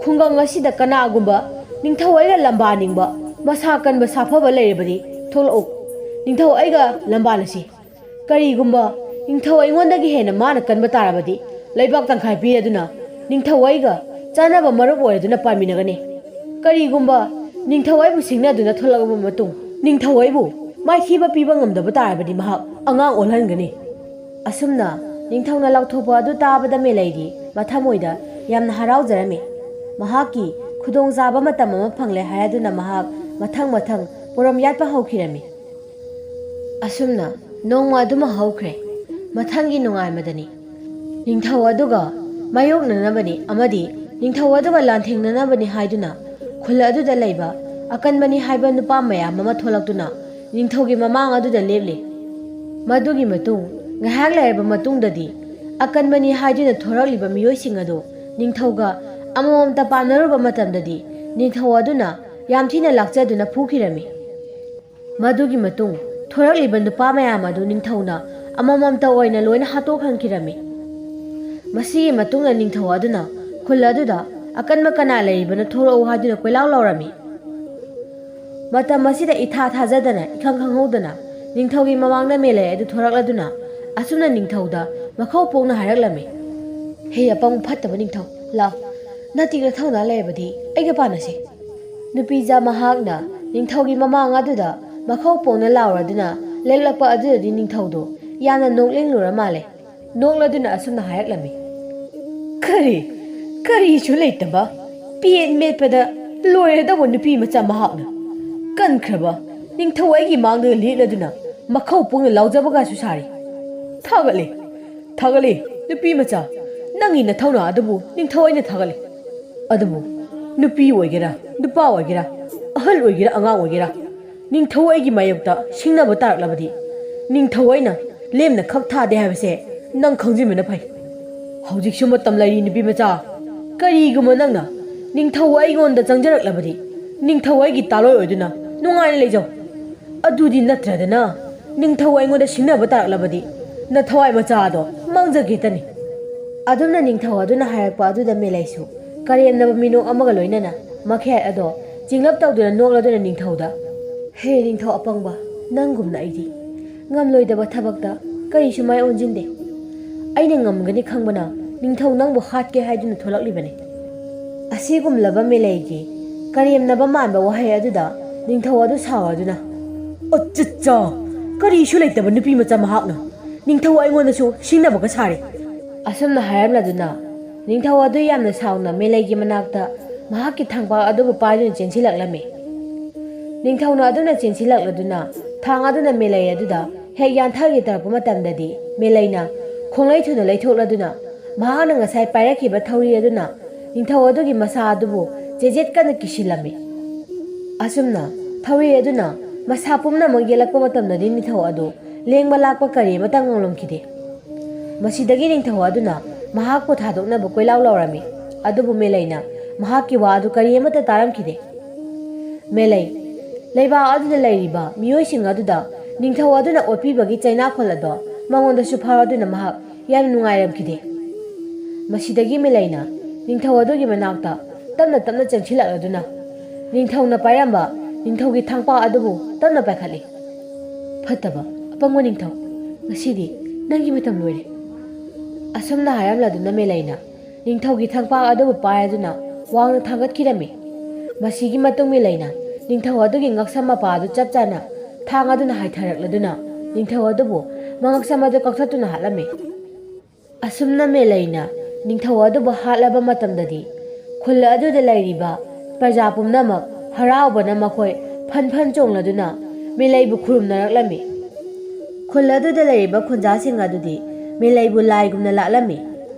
ꯈꯨꯡꯒꯪ ꯑꯁꯤꯗ ꯀꯅꯥꯒꯨꯝꯕ ꯅꯤꯡꯊꯧ ꯑꯩꯒ ꯂꯝꯕꯥ ꯅꯤꯡꯕ, ꯃꯁꯥ ꯀꯟꯕ ꯁꯥꯐꯕ ꯂꯩꯔꯕꯗꯤ ꯊꯣꯛꯂꯛꯎ꯫ ꯅꯤꯡꯊꯧ ꯑꯩꯒ ꯂꯝꯕꯥꯅꯁꯤ꯫ ꯀꯔꯤꯒꯨꯝꯕ ꯅꯤꯡꯊꯧ ꯑꯩꯉꯣꯟꯗꯒꯤ ꯍꯦꯟꯅ ꯃꯥꯅ ꯀꯟꯕ ꯇꯥꯔꯕꯗꯤ ꯂꯩꯕꯥꯛ ꯇꯪꯈꯥꯏ ꯄꯤꯔꯗꯨꯅ ꯅꯤꯡꯊꯧ ꯑꯩꯒ ꯆꯥꯟꯅꯕ ꯃꯔꯨꯞ ꯑꯣꯏꯔꯗꯨꯅ ꯄꯥꯟꯃꯤꯟꯅꯒꯅꯤ꯫ ꯀꯔꯤꯒꯨꯝꯕ ꯅꯤꯡꯊꯧ ꯑꯩꯕꯨ ꯁꯤꯡꯅꯗꯨꯅ ꯊꯣꯛꯂꯛꯂꯕ ꯃꯇꯨꯡ ꯅꯤꯡꯊꯧ ꯑꯩꯕꯨ ꯃꯥꯏꯊꯤꯕ ꯄꯤꯕ ꯉꯝꯗꯕ ꯇꯥꯔꯕꯗꯤ ꯃꯍꯥꯛ ꯑꯉꯥꯡ ꯑꯣꯜꯍꯟꯒꯅꯤ꯫ ꯑꯁꯨꯝꯅ ꯅꯤꯡꯊꯧꯅ ꯂꯥꯎꯊꯣꯛꯄ ꯑꯗꯨ ꯇꯥꯕꯗ ꯃꯦꯂꯩꯗꯤ ꯃꯊꯃꯣꯏꯗ ꯌꯥꯝꯅ ꯍꯔꯥꯎꯖꯔꯝꯃꯤ꯫ ꯃꯍꯥꯛꯀꯤ ꯈꯨꯗꯣꯡꯆꯥꯕ ꯃꯇꯝ ꯑꯃ ꯐꯪꯂꯦ ꯍꯥꯏꯔꯗꯨꯅ ꯃꯍꯥꯛ ꯃꯊꯪ ꯃꯊꯪ ꯄꯣꯔꯝ ꯌꯥꯠꯄ ꯍꯧꯈꯤꯔꯝꯃꯤ꯫ ꯑꯁꯨꯝꯅ ꯅꯣꯡꯃ ꯑꯗꯨꯃ ꯍꯧꯈ꯭ꯔꯦ꯫ ꯃꯊꯪꯒꯤ ꯅꯣꯡꯉꯥꯟꯕꯗꯅꯤ꯫ ꯅꯤꯡꯊꯧ ꯑꯗꯨꯒ ꯃꯥꯌꯣꯛꯅꯅꯕꯅꯤ ꯑꯃꯗꯤ ꯅꯤꯡꯊꯧ ꯑꯗꯨꯒ ꯂꯥꯟꯊꯦꯡꯅꯅꯕꯅꯤ ꯍꯥꯏꯗꯨꯅ ꯈꯨꯜ ꯑꯗꯨꯗ ꯂꯩꯕ ꯑꯀꯟꯕꯅꯤ ꯍꯥꯏꯕ ꯅꯨꯄꯥ ꯃꯌꯥꯝ ꯑꯃ ꯊꯣꯛꯂꯛꯇꯨꯅ ꯅꯤꯡꯊꯧꯒꯤ ꯃꯃꯥꯡ ꯑꯗꯨꯗ ꯂꯦꯞꯂꯤ꯫ ꯃꯗꯨꯒꯤ ꯃꯇꯨꯡ ꯉꯥꯏꯍꯥꯛ ꯂꯩꯔꯕ ꯃꯇꯨꯡꯗꯗꯤ ꯑꯀꯟꯕꯅꯤ ꯍꯥꯏꯗꯨꯅ ꯊꯣꯔꯛꯂꯤꯕ ꯃꯤꯑꯣꯏꯁꯤꯡ ꯑꯗꯨ ꯅꯤꯡꯊꯧꯒ ꯑꯃꯃꯝꯇ ꯄꯥꯟꯅꯔꯨꯕ ꯃꯇꯝꯗꯗꯤ ꯅꯤꯡꯊꯧ ꯑꯗꯨꯅ ꯌꯥꯝ ꯊꯤꯅ ꯂꯥꯛꯆꯗꯨꯅ ꯐꯨꯈꯤꯔꯝꯃꯤ꯫ ꯃꯗꯨꯒꯤ ꯃꯇꯨꯡ ꯊꯣꯔꯛꯂꯤꯕ ꯅꯨꯄꯥ ꯃꯌꯥꯝ ꯑꯗꯨ ꯅꯤꯡꯊꯧꯅ ꯑꯃꯃꯝꯇ ꯑꯣꯏꯅ ꯂꯣꯏꯅ ꯍꯥꯠꯇꯣꯛꯍꯟꯈꯤꯔꯝꯃꯤ꯫ ꯃꯁꯤꯒꯤ ꯃꯇꯨꯡꯗ ꯅꯤꯡꯊꯧ ꯑꯗꯨꯅ ꯈꯨꯜ ꯑꯗꯨꯗ ꯑꯀꯟꯕ ꯀꯅꯥ ꯂꯩꯔꯤꯕꯅꯣ ꯊꯣꯔꯛꯎ ꯍꯥꯏꯗꯨꯅ ꯀꯣꯏꯂꯥꯎ ꯂꯥꯎꯔꯝꯃꯤ꯫ ꯃꯇꯝ ꯑꯁꯤꯗ ꯏꯊꯥ ꯊꯥꯖꯗꯅ ꯏꯈꯪ ꯈꯪꯍꯧꯗꯅ ꯅꯤꯡꯊꯧꯒꯤ ꯃꯃꯥꯡꯗ ꯃꯦꯂꯩ ꯑꯗꯨ ꯊꯣꯔꯛꯂꯗꯨꯅ ꯑꯁꯨꯝꯅ ꯅꯤꯡꯊꯧꯗ ꯃꯈꯧ ꯄꯣꯛꯅ ꯍꯥꯏꯔꯛꯂꯝꯃꯤ꯫ "ꯍꯦ ꯑꯄꯪ ꯐꯠꯇꯕ ꯅꯤꯡꯊꯧ, ꯂꯥꯎ, ꯅꯇꯤꯛ ꯅꯊꯧꯅꯥ ꯂꯩꯔꯕꯗꯤ ꯑꯩꯒ ꯄꯥꯟꯅꯁꯤ"꯫ ꯅꯨꯄꯤꯖꯥ ꯃꯍꯥꯛꯅ ꯅꯤꯡꯊꯧꯒꯤ ꯃꯃꯥꯡ ꯑꯗꯨꯗ ꯃꯈꯧ ꯄꯣꯛꯅ ꯂꯥꯎꯔꯗꯨꯅ ꯂꯦꯞꯂꯛꯄ ꯑꯗꯨꯗꯗꯤ ꯅꯤꯡꯊꯧꯗꯨ ꯌꯥꯝꯅ ꯅꯣꯛꯅꯤꯡꯂꯨꯔ ꯃꯥꯜꯂꯦ꯫ ꯅꯣꯛꯂꯗꯨꯅ ꯑꯁꯨꯝꯅ ꯍꯥꯏꯔꯛꯂꯝꯃꯤ꯫ "ꯀꯔꯤ? ꯀꯔꯤꯁꯨ ꯂꯩꯇꯕ, ꯄꯦꯠ ꯃꯦꯠꯄꯗ ꯂꯣꯏꯔꯗꯧꯕ ꯅꯨꯄꯤ ꯃꯆꯥ ꯃꯍꯥꯛꯅ ꯀꯟꯈ꯭ꯔꯕ ꯅꯤꯡꯊꯧ ꯑꯩꯒꯤ ꯃꯥꯡꯗ ꯂꯦꯞꯂꯗꯨꯅ ꯃꯈꯧ ꯄꯣꯛꯅ ꯂꯥꯎꯖꯕꯒꯁꯨ ꯁꯥꯔꯤ꯫ ꯊꯥꯒꯠꯂꯤ, ꯊꯥꯒꯠꯂꯤ, ꯅꯨꯄꯤ ꯃꯆꯥ, ꯅꯪꯒꯤ ꯅꯊꯧꯅꯥ ꯑꯗꯨꯕꯨ ꯅꯤꯡꯊꯧ ꯑꯩꯅ ꯊꯥꯒꯠꯂꯤ꯫ ꯑꯗꯨꯕꯨ ꯅꯨꯄꯤ ꯑꯣꯏꯒꯦꯔꯥ, ꯅꯨꯄꯥ ꯑꯣꯏꯒꯦꯔꯥ, ꯑꯍꯜ ꯑꯣꯏꯒꯦꯔꯥ, ꯑꯉꯥꯡ ꯑꯣꯏꯒꯦꯔꯥ, ꯅꯤꯡꯊꯧ ꯑꯩꯒꯤ ꯃꯥꯌꯣꯛꯇ ꯁꯤꯡꯅꯕ ꯇꯥꯔꯛꯂꯕꯗꯤ, ꯅꯤꯡꯊꯧ ꯑꯩꯅ ꯂꯦꯝꯅ ꯈꯛ ꯊꯥꯗꯦ ꯍꯥꯏꯕꯁꯦ ꯅꯪ ꯈꯪꯖꯤꯟꯕꯅ ꯐꯩ꯫ ꯍꯧꯖꯤꯛꯁꯨ ꯃꯇꯝ ꯂꯩꯔꯤ, ꯅꯨꯄꯤ ꯃꯆꯥ꯫ ꯀꯔꯤꯒꯨꯝꯕ ꯅꯪꯅ ꯅꯤꯡꯊꯧ ꯑꯩꯉꯣꯟꯗ ꯆꯪꯖꯔꯛꯂꯕꯗꯤ, ꯅꯤꯡꯊꯧ ꯑꯩꯒꯤ ꯇꯥꯂꯣꯏ ꯑꯣꯏꯗꯨꯅ ꯅꯨꯡꯉꯥꯏꯅ ꯂꯩꯖꯧ꯫ ꯑꯗꯨꯗꯤ ꯅꯠꯇ꯭ꯔꯗꯅ, ꯅꯤꯡꯊꯧ ꯑꯩꯉꯣꯟꯗ ꯁꯤꯡꯅꯕ ꯇꯥꯔꯛꯂꯕꯗꯤ, ꯅꯊꯋꯥꯏ ꯃꯆꯥ ꯑꯗꯣ ꯃꯥꯡꯖꯒꯦꯇꯅꯤ꯫ ꯑꯗꯨꯝꯅ ꯅꯤꯡꯊꯧ ꯑꯗꯨꯅ ꯍꯥꯏꯔꯛꯄ ꯑꯗꯨꯗ ꯃꯦꯂꯩꯁꯨ ꯀꯔꯦꯝꯅꯕ ꯃꯤꯅꯣꯛ ꯑꯃꯒ ꯂꯣꯏꯅꯅ ꯃꯈꯦꯠ ꯑꯗꯣ ꯆꯤꯡꯂꯞ ꯇꯧꯗꯨꯅ ꯅꯣꯛꯂꯗꯨꯅ ꯅꯤꯡꯊꯧꯗ, "ꯍꯦ ꯅꯤꯡꯊꯧ ꯑꯄꯪꯕ, ꯅꯪꯒꯨꯝꯅ ꯑꯩꯗꯤ ꯉꯝꯂꯣꯏꯗꯕ ꯊꯕꯛꯇ ꯀꯔꯤꯁꯨ ꯃꯥꯏ ꯑꯣꯟꯁꯤꯟꯗꯦ꯫ ꯑꯩꯅ ꯉꯝꯒꯅꯤ ꯈꯪꯕꯅ ꯅꯤꯡꯊꯧ ꯅꯪꯕꯨ ꯍꯥꯠꯀꯦ ꯍꯥꯏꯗꯨꯅ ꯊꯣꯛꯂꯛꯂꯤꯕꯅꯤ꯫" ꯑꯁꯤꯒꯨꯝꯂꯕ ꯃꯦꯂꯩꯒꯤ ꯀꯔꯦꯝꯅꯕ ꯃꯥꯟꯕ ꯋꯥꯍꯩ ꯑꯗꯨꯗ ꯅꯤꯡꯊꯧ ꯑꯗꯨ ꯁꯥꯎꯔꯗꯨꯅ, "ꯑꯆꯠꯆꯥ! ꯀꯔꯤꯁꯨ ꯂꯩꯇꯕ ꯅꯨꯄꯤ ꯃꯆꯥ ꯃꯍꯥꯛꯅ ꯅꯤꯡꯊꯧ ꯑꯩꯉꯣꯟꯗꯁꯨ ꯁꯤꯡꯅꯕꯒ ꯁꯥꯔꯤ!" ꯑꯁꯨꯝꯅ ꯍꯥꯏꯔꯝꯂꯗꯨꯅ ꯅꯤꯡꯊꯧ ꯑꯗꯨ ꯌꯥꯝꯅ ꯁꯥꯎꯅ ꯃꯦꯂꯩꯒꯤ ꯃꯅꯥꯛꯇ ꯃꯍꯥꯛꯀꯤ ꯊꯥꯡꯄꯥꯛ ꯑꯗꯨꯕꯨ ꯄꯥꯏꯗꯨꯅ ꯆꯦꯟꯁꯤꯜꯂꯛꯂꯝꯃꯤ꯫ ꯅꯤꯡꯊꯧꯅ ꯑꯗꯨꯅ ꯆꯦꯟꯁꯤꯜꯂꯛꯂꯗꯨꯅ ꯊꯥꯡ ꯑꯗꯨꯅ ꯃꯦꯂꯩ ꯑꯗꯨꯗ ꯍꯦꯛ ꯌꯥꯟꯊꯒꯦ ꯇꯧꯔꯛꯄ ꯃꯇꯝꯗꯗꯤ, ꯃꯦꯂꯩꯅ ꯈꯣꯡꯂꯩ ꯊꯨꯅ ꯂꯩꯊꯣꯛꯂꯗꯨꯅ ꯃꯍꯥꯛꯅ ꯉꯁꯥꯏ ꯄꯥꯏꯔꯛꯈꯤꯕ ꯊꯧꯔꯤ ꯑꯗꯨꯅ ꯅꯤꯡꯊꯧ ꯑꯗꯨꯒꯤ ꯃꯁꯥ ꯑꯗꯨꯕꯨ ꯆꯦꯖꯦꯠ ꯀꯟꯅ ꯀꯤꯁꯤꯜꯂꯝꯃꯤ꯫ ꯑꯁꯨꯝꯅ ꯊꯧꯔꯤ ꯑꯗꯨꯅ ꯃꯁꯥ ꯄꯨꯝꯅꯃꯛ ꯌꯦꯜꯂꯛꯄ ꯃꯇꯝꯗꯗꯤ ꯅꯤꯡꯊꯧ ꯑꯗꯨ ꯂꯦꯡꯕ ꯂꯥꯛꯄ ꯀꯔꯤ ꯑꯃꯠꯇ ꯉꯝꯂꯝꯈꯤꯗꯦ꯫ ꯃꯁꯤꯗꯒꯤ ꯅꯤꯡꯊꯧ ꯑꯗꯨꯅ ꯃꯍꯥꯛꯄꯨ ꯊꯥꯗꯣꯛꯅꯕ ꯀꯣꯏꯂꯥꯎ ꯂꯥꯎꯔꯝꯃꯤ, ꯑꯗꯨꯕꯨ ꯃꯦꯂꯩꯅ ꯃꯍꯥꯛꯀꯤ ꯋꯥ ꯑꯗꯨ ꯀꯔꯤ ꯑꯃꯠꯇ ꯇꯥꯔꯝꯈꯤꯗꯦ꯫ ꯃꯦꯂꯩ, ꯂꯩꯕꯥꯛ ꯑꯗꯨꯗ ꯂꯩꯔꯤꯕ ꯃꯤꯑꯣꯏꯁꯤꯡ ꯑꯗꯨꯗ ꯅꯤꯡꯊꯧ ꯑꯗꯨꯅ ꯑꯣꯠꯄꯤꯕꯒꯤ ꯆꯩꯅꯥꯈꯣꯜ ꯑꯗꯣ ꯃꯉꯣꯟꯗꯁꯨ ꯐꯥꯎꯔꯗꯨꯅ ꯃꯍꯥꯛ ꯌꯥꯝꯅ ꯅꯨꯡꯉꯥꯏꯔꯝꯈꯤꯗꯦ꯫ ꯃꯁꯤꯗꯒꯤ ꯃꯦꯂꯩꯅ ꯅꯤꯡꯊꯧ ꯑꯗꯨꯒꯤ ꯃꯅꯥꯛꯇ ꯇꯞꯅ ꯇꯞꯅ ꯆꯪꯁꯤꯜꯂꯛꯂꯗꯨꯅ ꯅꯤꯡꯊꯧꯅ ꯄꯥꯏꯔꯝꯕ ꯅꯤꯡꯊꯧꯒꯤ ꯊꯥꯡꯄꯥꯛ ꯑꯗꯨꯕꯨ ꯇꯞꯅ ꯄꯥꯏꯈꯠꯂꯤ꯫ "ꯐꯠꯇꯕ, ꯑꯄꯪꯕ ꯅꯤꯡꯊꯧ, ꯉꯁꯤꯗꯤ ꯅꯪꯒꯤ ꯃꯇꯝ ꯂꯣꯏꯔꯦ꯫" ꯑꯁꯨꯝꯅ ꯍꯥꯏꯔꯝꯂꯗꯨꯅ ꯃꯦꯂꯩꯅ ꯅꯤꯡꯊꯧꯒꯤ ꯊꯥꯡꯄꯥꯛ ꯑꯗꯨꯕꯨ ꯄꯥꯏꯔꯗꯨꯅ ꯋꯥꯡꯅ ꯊꯥꯡꯒꯠꯈꯤꯔꯝꯃꯤ꯫ ꯃꯁꯤꯒꯤ ꯃꯇꯨꯡ ꯃꯦꯂꯩꯅ ꯅꯤꯡꯊꯧ ꯑꯗꯨꯒꯤ ꯉꯛꯁꯝ ꯃꯄꯥ ꯑꯗꯨ ꯆꯞ ꯆꯥꯅ ꯊꯥꯡ ꯑꯗꯨꯅ ꯍꯥꯏꯊꯔꯛꯂꯗꯨꯅ ꯅꯤꯡꯊꯧ ꯑꯗꯨꯕꯨ ꯃꯉꯛꯁꯝ ꯑꯗꯨ ꯀꯛꯊꯠꯇꯨꯅ ꯍꯥꯠꯂꯝꯃꯤ꯫ ꯑꯁꯨꯝꯅ ꯃꯦꯂꯩꯅ ꯅꯤꯡꯊꯧ ꯑꯗꯨꯕꯨ ꯍꯥꯠꯂꯕ ꯃꯇꯝꯗꯗꯤ ꯈꯨꯜ ꯑꯗꯨꯗ ꯂꯩꯔꯤꯕ ꯄ꯭ꯔꯖꯥ ꯄꯨꯝꯅꯃꯛ ꯍꯔꯥꯎꯕꯅ ꯃꯈꯣꯏ ꯐꯟ ꯐꯟ ꯆꯣꯡꯂꯗꯨꯅ ꯃꯦꯂꯩꯕꯨ ꯈꯨꯔꯨꯝꯅꯔꯛꯂꯝꯃꯤ꯫ ꯈꯨꯜ ꯑꯗꯨꯗ ꯂꯩꯔꯤꯕ ꯈꯨꯟꯖꯥꯁꯤꯡ ꯑꯗꯨꯗꯤ ꯃꯦꯂꯩꯕꯨ ꯂꯥꯏꯒꯨꯝꯅ ꯂꯥꯠꯂꯝꯃꯤ꯫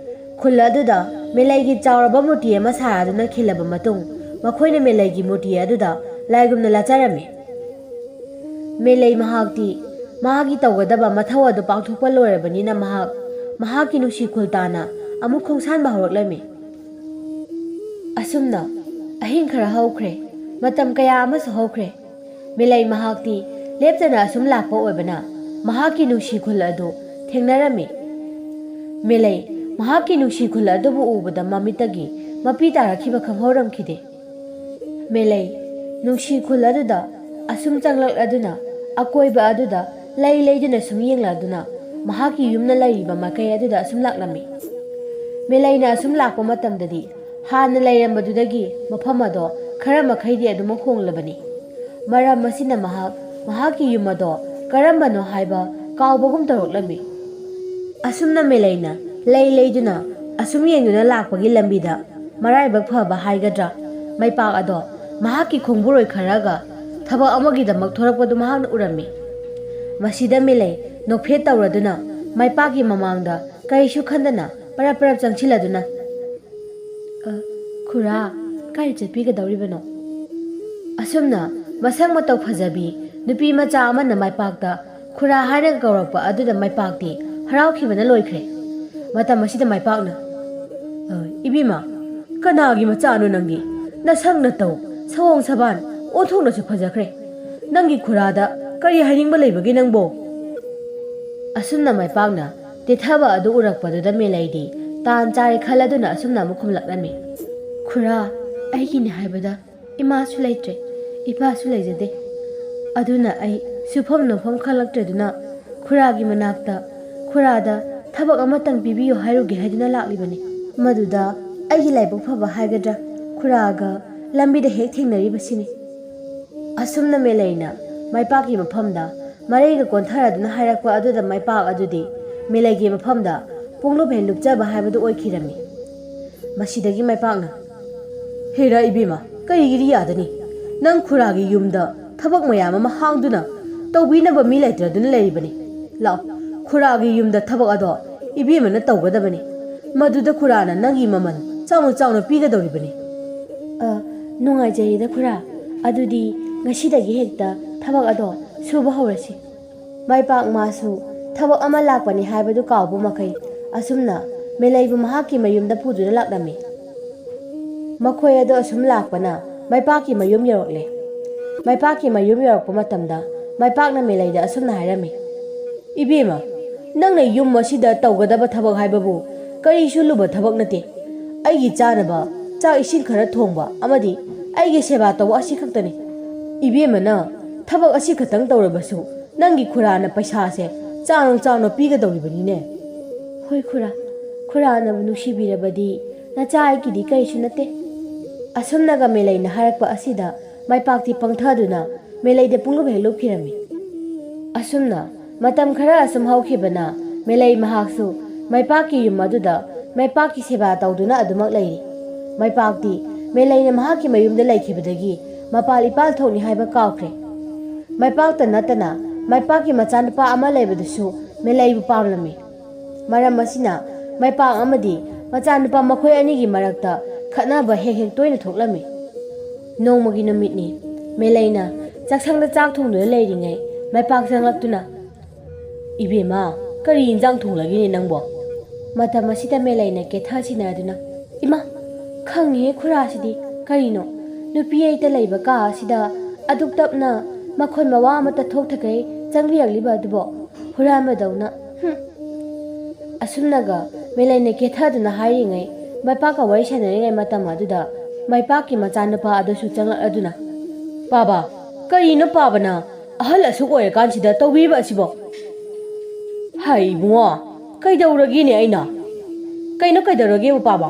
ꯈꯨꯜ ꯑꯗꯨꯗ ꯃꯦꯂꯩꯒꯤ ꯆꯥꯎꯔꯕ ꯃꯨꯔꯇꯤ ꯑꯃ ꯁꯥꯗꯨꯅ ꯈꯤꯜꯂꯕ ꯃꯇꯨꯡ, ꯃꯈꯣꯏꯅ ꯃꯦꯂꯩꯒꯤ ꯃꯨꯔꯇꯤ ꯑꯗꯨꯗ ꯂꯥꯏꯒꯨꯝꯅ ꯂꯥꯠꯆꯔꯝꯃꯤ꯫ ꯃꯦꯂꯩ ꯃꯍꯥꯛꯇꯤ ꯃꯍꯥꯛꯀꯤ ꯇꯧꯒꯗꯕ ꯃꯊꯧ ꯑꯗꯨ ꯄꯥꯡꯊꯣꯛꯄ ꯂꯣꯏꯔꯕꯅꯤꯅ, ꯃꯍꯥꯛ ꯃꯍꯥꯛꯀꯤ ꯅꯨꯡꯁꯤ ꯈꯨꯜ ꯇꯥꯟꯅ ꯑꯃꯨꯛ ꯈꯣꯡꯁꯥꯟꯕ ꯍꯧꯔꯛꯂꯝꯃꯤ꯫ ꯑꯁꯨꯝꯅ ꯑꯍꯤꯡ ꯈꯔ ꯍꯧꯈ꯭ꯔꯦ, ꯃꯇꯝ ꯀꯌꯥ ꯑꯃꯁꯨ ꯍꯧꯈ꯭ꯔꯦ꯫ ꯃꯦꯂꯩ ꯃꯍꯥꯛꯇꯤ ꯂꯦꯞꯇꯅ ꯑꯁꯨꯝ ꯂꯥꯛꯄ ꯑꯣꯏꯕꯅ, ꯃꯍꯥꯛꯀꯤ ꯅꯨꯡꯁꯤ ꯈꯨꯜ ꯑꯗꯨ ꯊꯦꯡꯅꯔꯝꯃꯤ꯫ ꯃꯦꯂꯩ ꯃꯍꯥꯛꯀꯤ ꯅꯨꯡꯁꯤ ꯈꯨꯜ ꯑꯗꯨꯕꯨ ꯎꯕꯗ ꯃꯃꯤꯠꯇꯒꯤ ꯃꯄꯤ ꯇꯥꯔꯛꯈꯤꯕ ꯈꯪꯍꯧꯔꯝꯈꯤꯗꯦ꯫ ꯃꯦꯂꯩ ꯅꯨꯡꯁꯤ ꯈꯨꯜ ꯑꯗꯨꯗ ꯑꯁꯨꯝ ꯆꯪꯂꯛꯂꯗꯨꯅ, ꯑꯀꯣꯏꯕ ꯑꯗꯨꯗ ꯂꯩ ꯂꯩꯗꯨꯅ ꯁꯨꯝ ꯌꯦꯡꯂꯛꯗꯨꯅ, ꯃꯍꯥꯛꯀꯤ ꯌꯨꯝꯅ ꯂꯩꯔꯤꯕ ꯃꯥꯏꯀꯩ ꯑꯗꯨꯗ ꯑꯁꯨꯝ ꯂꯥꯛꯂꯝꯃꯤ꯫ ꯃꯦꯂꯩꯅ ꯑꯁꯨꯝ ꯂꯥꯛꯄ ꯃꯇꯝꯗꯗꯤ, ꯍꯥꯟꯅ ꯂꯩꯔꯝꯕꯗꯨꯗꯒꯤ ꯃꯐꯝ ꯑꯗꯣ ꯈꯔ ꯃꯈꯩꯗꯤ ꯑꯗꯨꯃꯛ ꯍꯣꯡꯂꯕꯅꯤ꯫ ꯃꯔꯝ ꯑꯁꯤꯅ ꯃꯍꯥꯛ ꯃꯍꯥꯛꯀꯤ ꯌꯨꯝ ꯑꯗꯣ ꯀꯔꯝꯕꯅꯣ ꯍꯥꯏꯕ ꯀꯥꯎꯕꯒꯨꯝ ꯇꯧꯔꯛꯂꯝꯃꯤ꯫ ꯑꯁꯨꯝꯅ ꯃꯦꯂꯩꯅ ꯂꯩ ꯂꯩꯗꯨꯅ ꯑꯁꯨꯝ ꯌꯦꯡꯗꯨꯅ ꯂꯥꯛꯄꯒꯤ ꯂꯝꯕꯤꯗ, ꯃꯔꯥꯏꯕꯛ ꯐꯕ ꯍꯥꯏꯒꯗ꯭ꯔꯥ, ꯃꯩꯄꯥꯛ ꯑꯗꯣ ꯃꯍꯥꯛꯀꯤ ꯈꯣꯡꯕꯨꯔꯣꯏ ꯈꯔꯒ ꯊꯕꯛ ꯑꯃꯒꯤꯗꯃꯛ ꯊꯣꯔꯛꯄꯗꯨ ꯃꯍꯥꯛꯅ ꯎꯔꯝꯃꯤ꯫ ꯃꯁꯤꯗ ꯃꯦꯂꯩ ꯅꯣꯛꯐꯦꯠ ꯇꯧꯔꯗꯨꯅ ꯃꯩꯄꯥꯛꯀꯤ ꯃꯃꯥꯡꯗ ꯀꯔꯤꯁꯨ ꯈꯟꯗꯅ ꯄꯔꯞ ꯄꯔꯞ ꯆꯪꯁꯤꯜꯂꯗꯨꯅ, "ꯑ, ꯈꯨꯔꯥ, ꯀꯥꯏꯗ ꯆꯠꯄꯤꯒꯗꯧꯔꯤꯕꯅꯣ?" ꯑꯁꯨꯝꯅ ꯃꯁꯛ ꯃꯇꯧ ꯐꯖꯕꯤ ꯅꯨꯄꯤ ꯃꯆꯥ ꯑꯃꯅ ꯃꯥꯏꯄꯥꯛꯇ "ꯈꯨꯔꯥ" ꯍꯥꯏꯅ ꯀꯧꯔꯛꯄ ꯑꯗꯨꯗ ꯃꯥꯏꯄꯥꯛꯇꯤ ꯍꯔꯥꯎꯈꯤꯕꯅ ꯂꯣꯏꯈ꯭ꯔꯦ꯫ ꯃꯇꯝ ꯑꯁꯤꯗ ꯃꯥꯏꯄꯥꯛꯅ, "ꯑ, ꯏꯕꯦꯝꯃ, ꯀꯅꯥꯒꯤ ꯃꯆꯥꯅꯣ ꯅꯪꯗꯤ? ꯅꯁꯛ ꯅꯇꯧ, ꯁꯑꯣꯡ ꯁꯕꯥꯟ ꯑꯣꯟꯊꯣꯛꯅꯁꯨ ꯐꯖꯈ꯭ꯔꯦ꯫ ꯅꯪꯒꯤ ꯈꯨꯔꯥꯗ ꯀꯔꯤ ꯍꯥꯏꯅꯤꯡꯕ ꯂꯩꯕꯒꯦ ꯅꯪꯕꯣ?" ꯑꯁꯨꯝꯅ ꯃꯥꯏꯄꯥꯛꯅ ꯇꯦꯊꯕ ꯑꯗꯨ ꯎꯔꯛꯄꯗꯨꯗ ꯃꯦꯂꯩꯗꯤ ꯇꯥꯟ ꯆꯥꯔꯦ ꯈꯜꯂꯗꯨꯅ ꯑꯁꯨꯝꯅ ꯑꯃꯨꯛ ꯈꯨꯝꯂꯛꯂꯝꯃꯤ, "ꯈꯨꯔꯥ, ꯑꯩꯒꯤꯅꯤ ꯍꯥꯏꯕꯗ ꯏꯃꯥꯁꯨ ꯂꯩꯇ꯭ꯔꯦ, ꯏꯄꯥꯁꯨ ꯂꯩꯖꯗꯦ꯫ ꯑꯗꯨꯅ ꯑꯩ ꯁꯨꯐꯝ ꯅꯣꯝꯐꯝ ꯈꯪꯂꯛꯇ꯭ꯔꯗꯨꯅ ꯈꯨꯔꯥꯒꯤ ꯃꯅꯥꯛꯇ, ꯈꯨꯔꯥꯗ ꯊꯕꯛ ꯑꯃꯇꯪ ꯄꯤꯕꯤꯌꯨ ꯍꯥꯏꯔꯨꯒꯦ ꯍꯥꯏꯗꯨꯅ ꯂꯥꯛꯂꯤꯕꯅꯤ꯫ ꯃꯗꯨꯗ ꯑꯩꯒꯤ ꯂꯥꯏꯕꯛ ꯐꯕ ꯍꯥꯏꯒꯗ꯭ꯔꯥ, ꯈꯨꯔꯥꯒ ꯂꯝꯕꯤꯗ ꯍꯦꯛ ꯊꯦꯡꯅꯔꯤꯕꯁꯤꯅꯤ꯫" ꯑꯁꯨꯝꯅ ꯃꯦꯂꯩꯅ ꯃꯥꯏꯄꯥꯛꯀꯤ ꯃꯐꯝꯗ ꯃꯔꯩꯒ ꯀꯣꯟꯊꯔꯗꯨꯅ ꯍꯥꯏꯔꯛꯄ ꯑꯗꯨꯗ ꯃꯥꯏꯄꯥꯛ ꯑꯗꯨꯗꯤ ꯃꯦꯂꯩꯒꯤ ꯃꯐꯝꯗ ꯄꯨꯡꯂꯨꯞ ꯍꯦꯛ ꯂꯨꯞꯆꯕ ꯍꯥꯏꯕꯗꯨ ꯑꯣꯏꯈꯤꯔꯝꯃꯤ꯫ ꯃꯁꯤꯗꯒꯤ ꯃꯥꯏꯄꯥꯛꯅ, "ꯍꯦꯔꯥ ꯏꯕꯦꯝꯃ, ꯀꯔꯤꯒꯤꯗꯤ ꯌꯥꯗꯅꯤ? ꯅꯪ ꯈꯨꯔꯥꯒꯤ ꯌꯨꯝꯗ ꯊꯕꯛ ꯃꯌꯥꯝ ꯑꯃ ꯍꯥꯡꯗꯨꯅ ꯇꯧꯕꯤꯅꯕ ꯃꯤ ꯂꯩꯇ꯭ꯔꯗꯨꯅ ꯂꯩꯔꯤꯕꯅꯤ꯫ ꯂꯥꯛꯑꯣ, ꯈꯨꯔꯥꯒꯤ ꯌꯨꯝꯗ ꯊꯕꯛ ꯑꯗꯣ ꯏꯕꯦꯝꯃꯅ ꯇꯧꯒꯗꯕꯅꯤ꯫ ꯃꯗꯨꯗ ꯈꯨꯔꯥꯅ ꯅꯪꯒꯤ ꯃꯃꯜ ꯆꯥꯎꯅ ꯆꯥꯎꯅ ꯄꯤꯒꯗꯧꯔꯤꯕꯅꯤ꯫ ꯑ, ꯅꯨꯡꯉꯥꯏꯖꯔꯦꯗ ꯈꯨꯔꯥ꯫ ꯑꯗꯨꯗꯤ ꯉꯁꯤꯗꯒꯤ ꯍꯦꯛꯇ ꯊꯕꯛ ꯑꯗꯣ ꯁꯨꯕ ꯍꯧꯔꯁꯤ꯫ ꯃꯥꯏꯄꯥꯛ ꯃꯥꯁꯨ ꯊꯕꯛ ꯑꯃ ꯂꯥꯛꯄꯅꯤ ꯍꯥꯏꯕꯗꯨ ꯀꯥꯎꯕ ꯃꯈꯩ ꯑꯁꯨꯝꯅ ꯃꯦꯂꯩꯕꯨ ꯃꯍꯥꯛꯀꯤ ꯃꯌꯨꯝꯗ ꯄꯨꯗꯨꯅ ꯂꯥꯛꯂꯝꯃꯤ꯫ ꯃꯈꯣꯏ ꯑꯗꯨ ꯑꯁꯨꯝ ꯂꯥꯛꯄꯅ ꯃꯥꯏꯄꯥꯛꯀꯤ ꯃꯌꯨꯝ ꯌꯧꯔꯛꯂꯦ꯫ ꯃꯥꯏꯄꯥꯛꯀꯤ ꯃꯌꯨꯝ ꯌꯧꯔꯛꯄ ꯃꯇꯝꯗ ꯃꯥꯏꯄꯥꯛꯅ ꯃꯦꯂꯩꯗ ꯑꯁꯨꯝꯅ ꯍꯥꯏꯔꯝꯃꯤ, "ꯏꯕꯦꯝꯃ, ꯅꯪꯅ ꯌꯨꯝ ꯑꯁꯤꯗ ꯇꯧꯒꯗꯕ ꯊꯕꯛ ꯍꯥꯏꯕꯕꯨ ꯀꯔꯤꯁꯨ ꯂꯨꯕ ꯊꯕꯛ ꯅꯠꯇꯦ꯫ ꯑꯩꯒꯤ ꯆꯥꯅꯕ ꯆꯥꯛ ꯏꯁꯤꯡ ꯈꯔ ꯊꯣꯡꯕ ꯑꯃꯗꯤ ꯑꯩꯒꯤ ꯁꯦꯕꯥ ꯇꯧꯕ ꯑꯁꯤ ꯈꯛꯇꯅꯤ꯫ ꯏꯕꯦꯝꯃꯅ ꯊꯕꯛ ꯑꯁꯤ ꯈꯛꯇꯪ ꯇꯧꯔꯕꯁꯨ ꯅꯪꯒꯤ ꯈꯨꯔꯥꯅ ꯄꯩꯁꯥꯁꯦ ꯆꯥꯎꯅ ꯆꯥꯎꯅ ꯄꯤꯒꯗꯧꯔꯤꯕꯅꯤꯅꯦ꯫" "ꯍꯣꯏ ꯈꯨꯔꯥ, ꯈꯨꯔꯥꯅꯕꯨ ꯅꯨꯡꯁꯤꯕꯤꯔꯕꯗꯤ ꯅꯆꯥ ꯑꯩꯒꯤꯗꯤ ꯀꯔꯤꯁꯨ ꯅꯠꯇꯦ꯫" ꯑꯁꯨꯝꯅꯒ ꯃꯦꯂꯩꯅ ꯍꯥꯏꯔꯛꯄ ꯑꯁꯤꯗ ꯃꯥꯏꯄꯥꯛꯇꯤ ꯄꯪꯊꯗꯨꯅ ꯃꯦꯂꯩꯗ ꯄꯨꯡꯂꯨꯞ ꯍꯦꯛ ꯂꯨꯞꯈꯤꯔꯝꯃꯤ꯫ ꯑꯁꯨꯝꯅ ꯃꯇꯝ ꯈꯔ ꯑꯁꯨꯝ ꯍꯧꯈꯤꯕꯅ ꯃꯦꯂꯩ ꯃꯍꯥꯛꯁꯨ ꯃꯥꯏꯄꯥꯛꯀꯤ ꯌꯨꯝ ꯑꯗꯨꯗ ꯃꯥꯏꯄꯥꯛꯀꯤ ꯁꯦꯕꯥ ꯇꯧꯗꯨꯅ ꯑꯗꯨꯃꯛ ꯂꯩꯔꯤ꯫ ꯃꯥꯏꯄꯥꯛꯇꯤ ꯃꯦꯂꯩꯅ ꯃꯍꯥꯛꯀꯤ ꯃꯌꯨꯝꯗ ꯂꯩꯈꯤꯕꯗꯒꯤ ꯃꯄꯥꯜ ꯏꯄꯥꯜ ꯊꯣꯛꯅꯤ ꯍꯥꯏꯕ ꯀꯥꯎꯈ꯭ꯔꯦ꯫ ꯃꯥꯏꯄꯥꯛꯇ ꯅꯠꯇꯅ ꯃꯥꯏꯄꯥꯛꯀꯤ ꯃꯆꯥꯅꯨꯄꯥ ꯑꯃ ꯂꯩꯕꯗꯨꯁꯨ ꯃꯦꯂꯩꯕꯨ ꯄꯥꯝꯂꯝꯃꯤ꯫ ꯃꯔꯝ ꯑꯁꯤꯅ ꯃꯥꯏꯄꯥꯛ ꯑꯃꯗꯤ ꯃꯆꯥꯅꯨꯄꯥ ꯃꯈꯣꯏ ꯑꯅꯤꯒꯤ ꯃꯔꯛꯇ ꯈꯠꯅꯕ ꯍꯦꯛ ꯍꯦꯛ ꯇꯣꯏꯅ ꯊꯣꯛꯂꯝꯃꯤ꯫ ꯅꯣꯡꯃꯒꯤ ꯅꯨꯃꯤꯠꯅꯤ꯫ ꯃꯦꯂꯩꯅ ꯆꯥꯛꯁꯪꯗ ꯆꯥꯛ ꯊꯣꯡꯗꯨꯅ ꯂꯩꯔꯤꯉꯩ ꯃꯥꯏꯄꯥꯛ ꯆꯪꯂꯛꯇꯨꯅ, "ꯏꯕꯦꯝꯃ, ꯀꯔꯤ ꯏꯟꯖꯥꯡ ꯊꯣꯡꯂꯒꯦꯅꯦ ꯅꯪꯕꯣ?" ꯃꯇꯝ ꯑꯁꯤꯗ ꯃꯦꯂꯩꯅ ꯀꯦꯊ ꯁꯤꯟꯅꯗꯨꯅ, "ꯏꯃꯥ, ꯈꯪꯉꯤꯍꯦ ꯈꯨꯔꯥꯁꯤꯗꯤ꯫ ꯀꯔꯤꯅꯣ, ꯅꯨꯄꯤ ꯑꯩꯇ ꯂꯩꯕ ꯀꯥ ꯑꯁꯤꯗ ꯑꯗꯨꯛ ꯇꯞꯅ ꯃꯈꯣꯟ ꯃꯋꯥ ꯑꯃꯠꯇ ꯊꯣꯛꯇꯈꯩ ꯆꯪꯕꯤꯔꯛꯂꯤꯕ ꯑꯗꯨꯕꯣ? ꯍꯨꯔꯥꯟꯕꯗꯧꯅ꯫ ꯍꯨꯝ!" ꯑꯁꯨꯝꯅꯒ ꯃꯦꯂꯩꯅ ꯀꯦꯊꯗꯨꯅ ꯍꯥꯏꯔꯤꯉꯩ, ꯃꯥꯏꯄꯥꯛꯀ ꯋꯥꯔꯤ ꯁꯥꯟꯅꯔꯤꯉꯩ ꯃꯇꯝ ꯑꯗꯨꯗ ꯃꯥꯏꯄꯥꯛꯀꯤ ꯃꯆꯥꯅꯨꯄꯥ ꯑꯗꯨꯁꯨ ꯆꯪꯂꯛꯂꯗꯨꯅ, "ꯄꯥꯕ, ꯀꯔꯤꯅꯣ ꯄꯥꯕꯅ ꯑꯍꯜ ꯑꯁꯨꯛ ꯑꯣꯏꯔꯀꯥꯟꯁꯤꯗ ꯇꯧꯕꯤꯔꯤꯕ ꯑꯁꯤꯕꯣ?" "ꯍꯥꯏ ꯏꯕꯨꯡꯉꯣ, ꯀꯩꯗꯧꯔꯒꯦꯅꯦ ꯑꯩꯅ? ꯀꯩꯅꯣ ꯀꯩꯗꯧꯔꯒꯦꯕ ꯄꯥꯕ?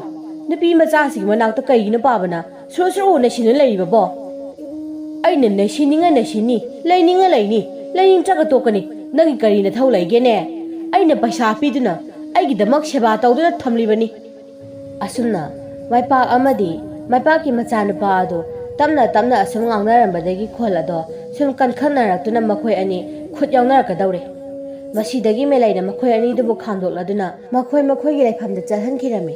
ꯅꯨꯄꯤ ꯃꯆꯥꯁꯤꯒꯤ ꯃꯅꯥꯛꯇ ꯀꯩꯒꯤꯅꯣ ꯄꯥꯕꯅ ꯁꯨꯔꯨ ꯁꯨꯔꯨ ꯅꯩꯁꯤꯟꯅ ꯂꯩꯔꯤꯕꯕꯣ?" "ꯑꯩꯅ ꯅꯩꯁꯤꯟꯅꯤꯡꯉ ꯅꯩꯁꯤꯟꯅꯤ, ꯂꯩꯅꯤꯡꯉ ꯂꯩꯅꯤ, ꯂꯩꯅꯤꯡꯗ꯭ꯔꯒ ꯇꯣꯛꯀꯅꯤ꯫ ꯅꯪꯒꯤ ꯀꯔꯤ ꯅꯊꯧ ꯂꯩꯒꯦꯅꯦ? ꯑꯩꯅ ꯄꯩꯁꯥ ꯄꯤꯗꯨꯅ ꯑꯩꯒꯤꯗꯃꯛ ꯁꯦꯕꯥ ꯇꯧꯗꯨꯅ ꯊꯝꯂꯤꯕꯅꯤ꯫" ꯑꯁꯨꯝꯅ ꯃꯥꯏꯄꯥꯛ ꯑꯃꯗꯤ ꯃꯥꯏꯄꯥꯛꯀꯤ ꯃꯆꯥꯅꯨꯄꯥ ꯑꯗꯨ ꯇꯞꯅ ꯇꯞꯅ ꯑꯁꯨꯝ ꯉꯥꯡꯅꯔꯝꯕꯗꯒꯤ ꯈꯣꯜ ꯑꯗꯣ ꯁꯨꯝ ꯀꯟꯈꯠꯅꯔꯛꯇꯨꯅ ꯃꯈꯣꯏ ꯑꯅꯤ ꯈꯨꯠ ꯌꯥꯎꯅꯔꯛꯀꯗꯧꯔꯦ꯫ ꯃꯁꯤꯗꯒꯤ ꯃꯦꯂꯩꯅ ꯃꯈꯣꯏ ꯑꯅꯤꯗꯨꯕꯨ ꯈꯥꯝꯗꯣꯛꯂꯗꯨꯅ ꯃꯈꯣꯏ ꯃꯈꯣꯏꯒꯤ ꯂꯩꯐꯝꯗ ꯆꯠꯍꯟꯈꯤꯔꯝꯃꯤ꯫